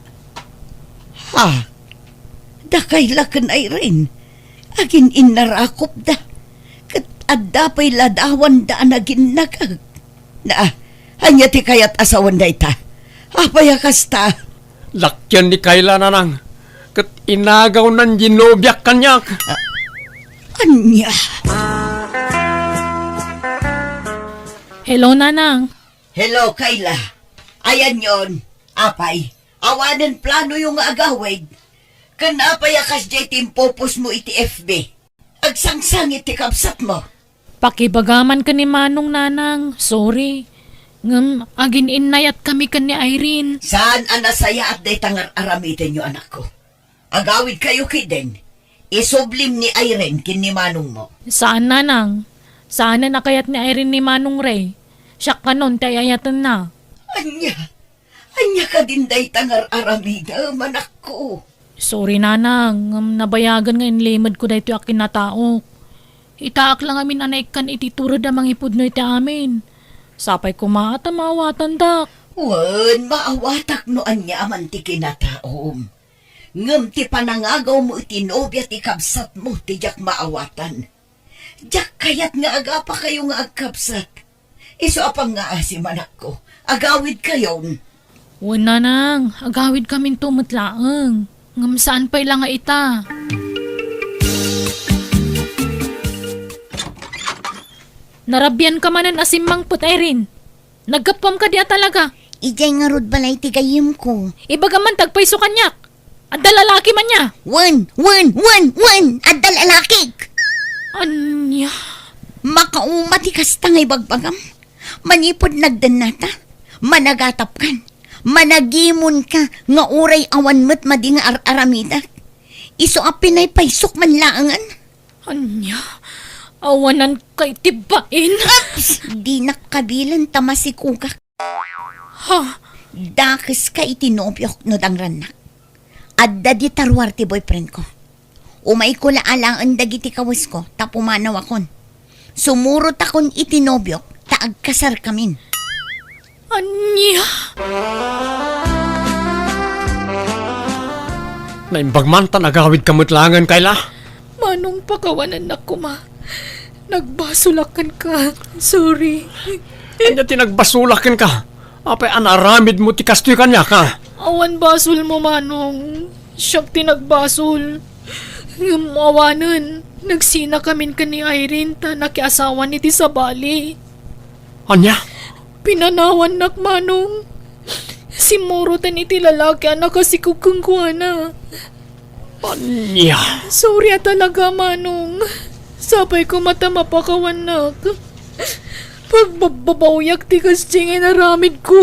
ha? Dakay la ken Irene. Agin-innarakopda. Ket Adda pay ladawanda a naginnakek. Na, ania ti kayat a sawen dayta? Apay a kasta? Lakian ni Kayla, nanang, ket inagawnan ti nobiak kaniak. Ah, ania? Hello, nanang. Hello, Kayla. Ayanyon, apay, awanen planoyo nga agawid? Ken apay a kasdiay ti impopostmo iti F B? Agsangsangit ti kabsatmo. Pakibagaman ken ni Manong, nanang, sorry. Ngem agin-innayatkami ken ni Irene. Saan a nasayaat dayta nga ar-aramidenyo, anakko. Agawidkayo ketdin. Isublim ni Irene ken ni Manongmo. Saan, nanang. Saanen a kayat ni Irene ni Manong Ray. Siak kanon ti ay-ayatenna. Ania? Ania kadin dayta nga ar-aramidem, anakko? Sorry, nanang, ngem nabayagen nga inlimedko daytoy a kinataok. Itaak la ngamin a naikkan iti tured a mangipudno iti amin. Sapay koma ta maawatandak. Wen, maawatak no ania man ti kinataom. Ngem ti panangagawmo iti nobia ti kabsatmo ti diak maawatan. Diak kayat nga agapakayo nga agkabsat. Isu a pangngaasi, anakko. Agawidkayon. Wen, nanang, agawidkaminto met laeng. Ngem saan pay la nga ita. Narabianka manen a simmangpet, Irene. Naggapuam kadi a talaga? Idiay ngarud balay ti gayyemko. Ibagam man ti agpayso kaniak. Adda lalaki man nia? Wen, wen, wen, wen! Adda lalakik! Ania? Makauma ti kasta nga ibagbagam. Manipud nagdennata, managatapkan, managimonka nga uray awan met madi nga ar-aramidak. Isu a pinaypaysok man laengen. Ania? Awananka iti bain? Ups! Dinak kabilen ta masikugak. Ha? Dakeska iti nobiok no dangrannak. Adda dita ruar ti boyfriendko. Umayko la alaen dagiti kawesko ta pumanawakon. Sumurotakon iti nobiok ta agkasarkamin. Ania? Naimbag man ta nagawidka met laengen, Kayla. Manong, pakawanennak koma. Nagbasolak kenka. Sorry. Ania ti nagbasolak kenka? Apay a naaramidmo ti kastoy kaniak, a? Awan basolmo, Manong. Siak ti nagbasol. Ngem awanen, nagsinakamin ken ni Irene ta nakiasawan iti sabali. Ania? Pinanawannak, Manong. Simmuroten iti lalaki a nakasikog kenkuana. Ania? Sorry a talaga, Manong. Sapay koma ta mapakawannak. Pagbabbabawiak ti kasdiay nga inaramidko.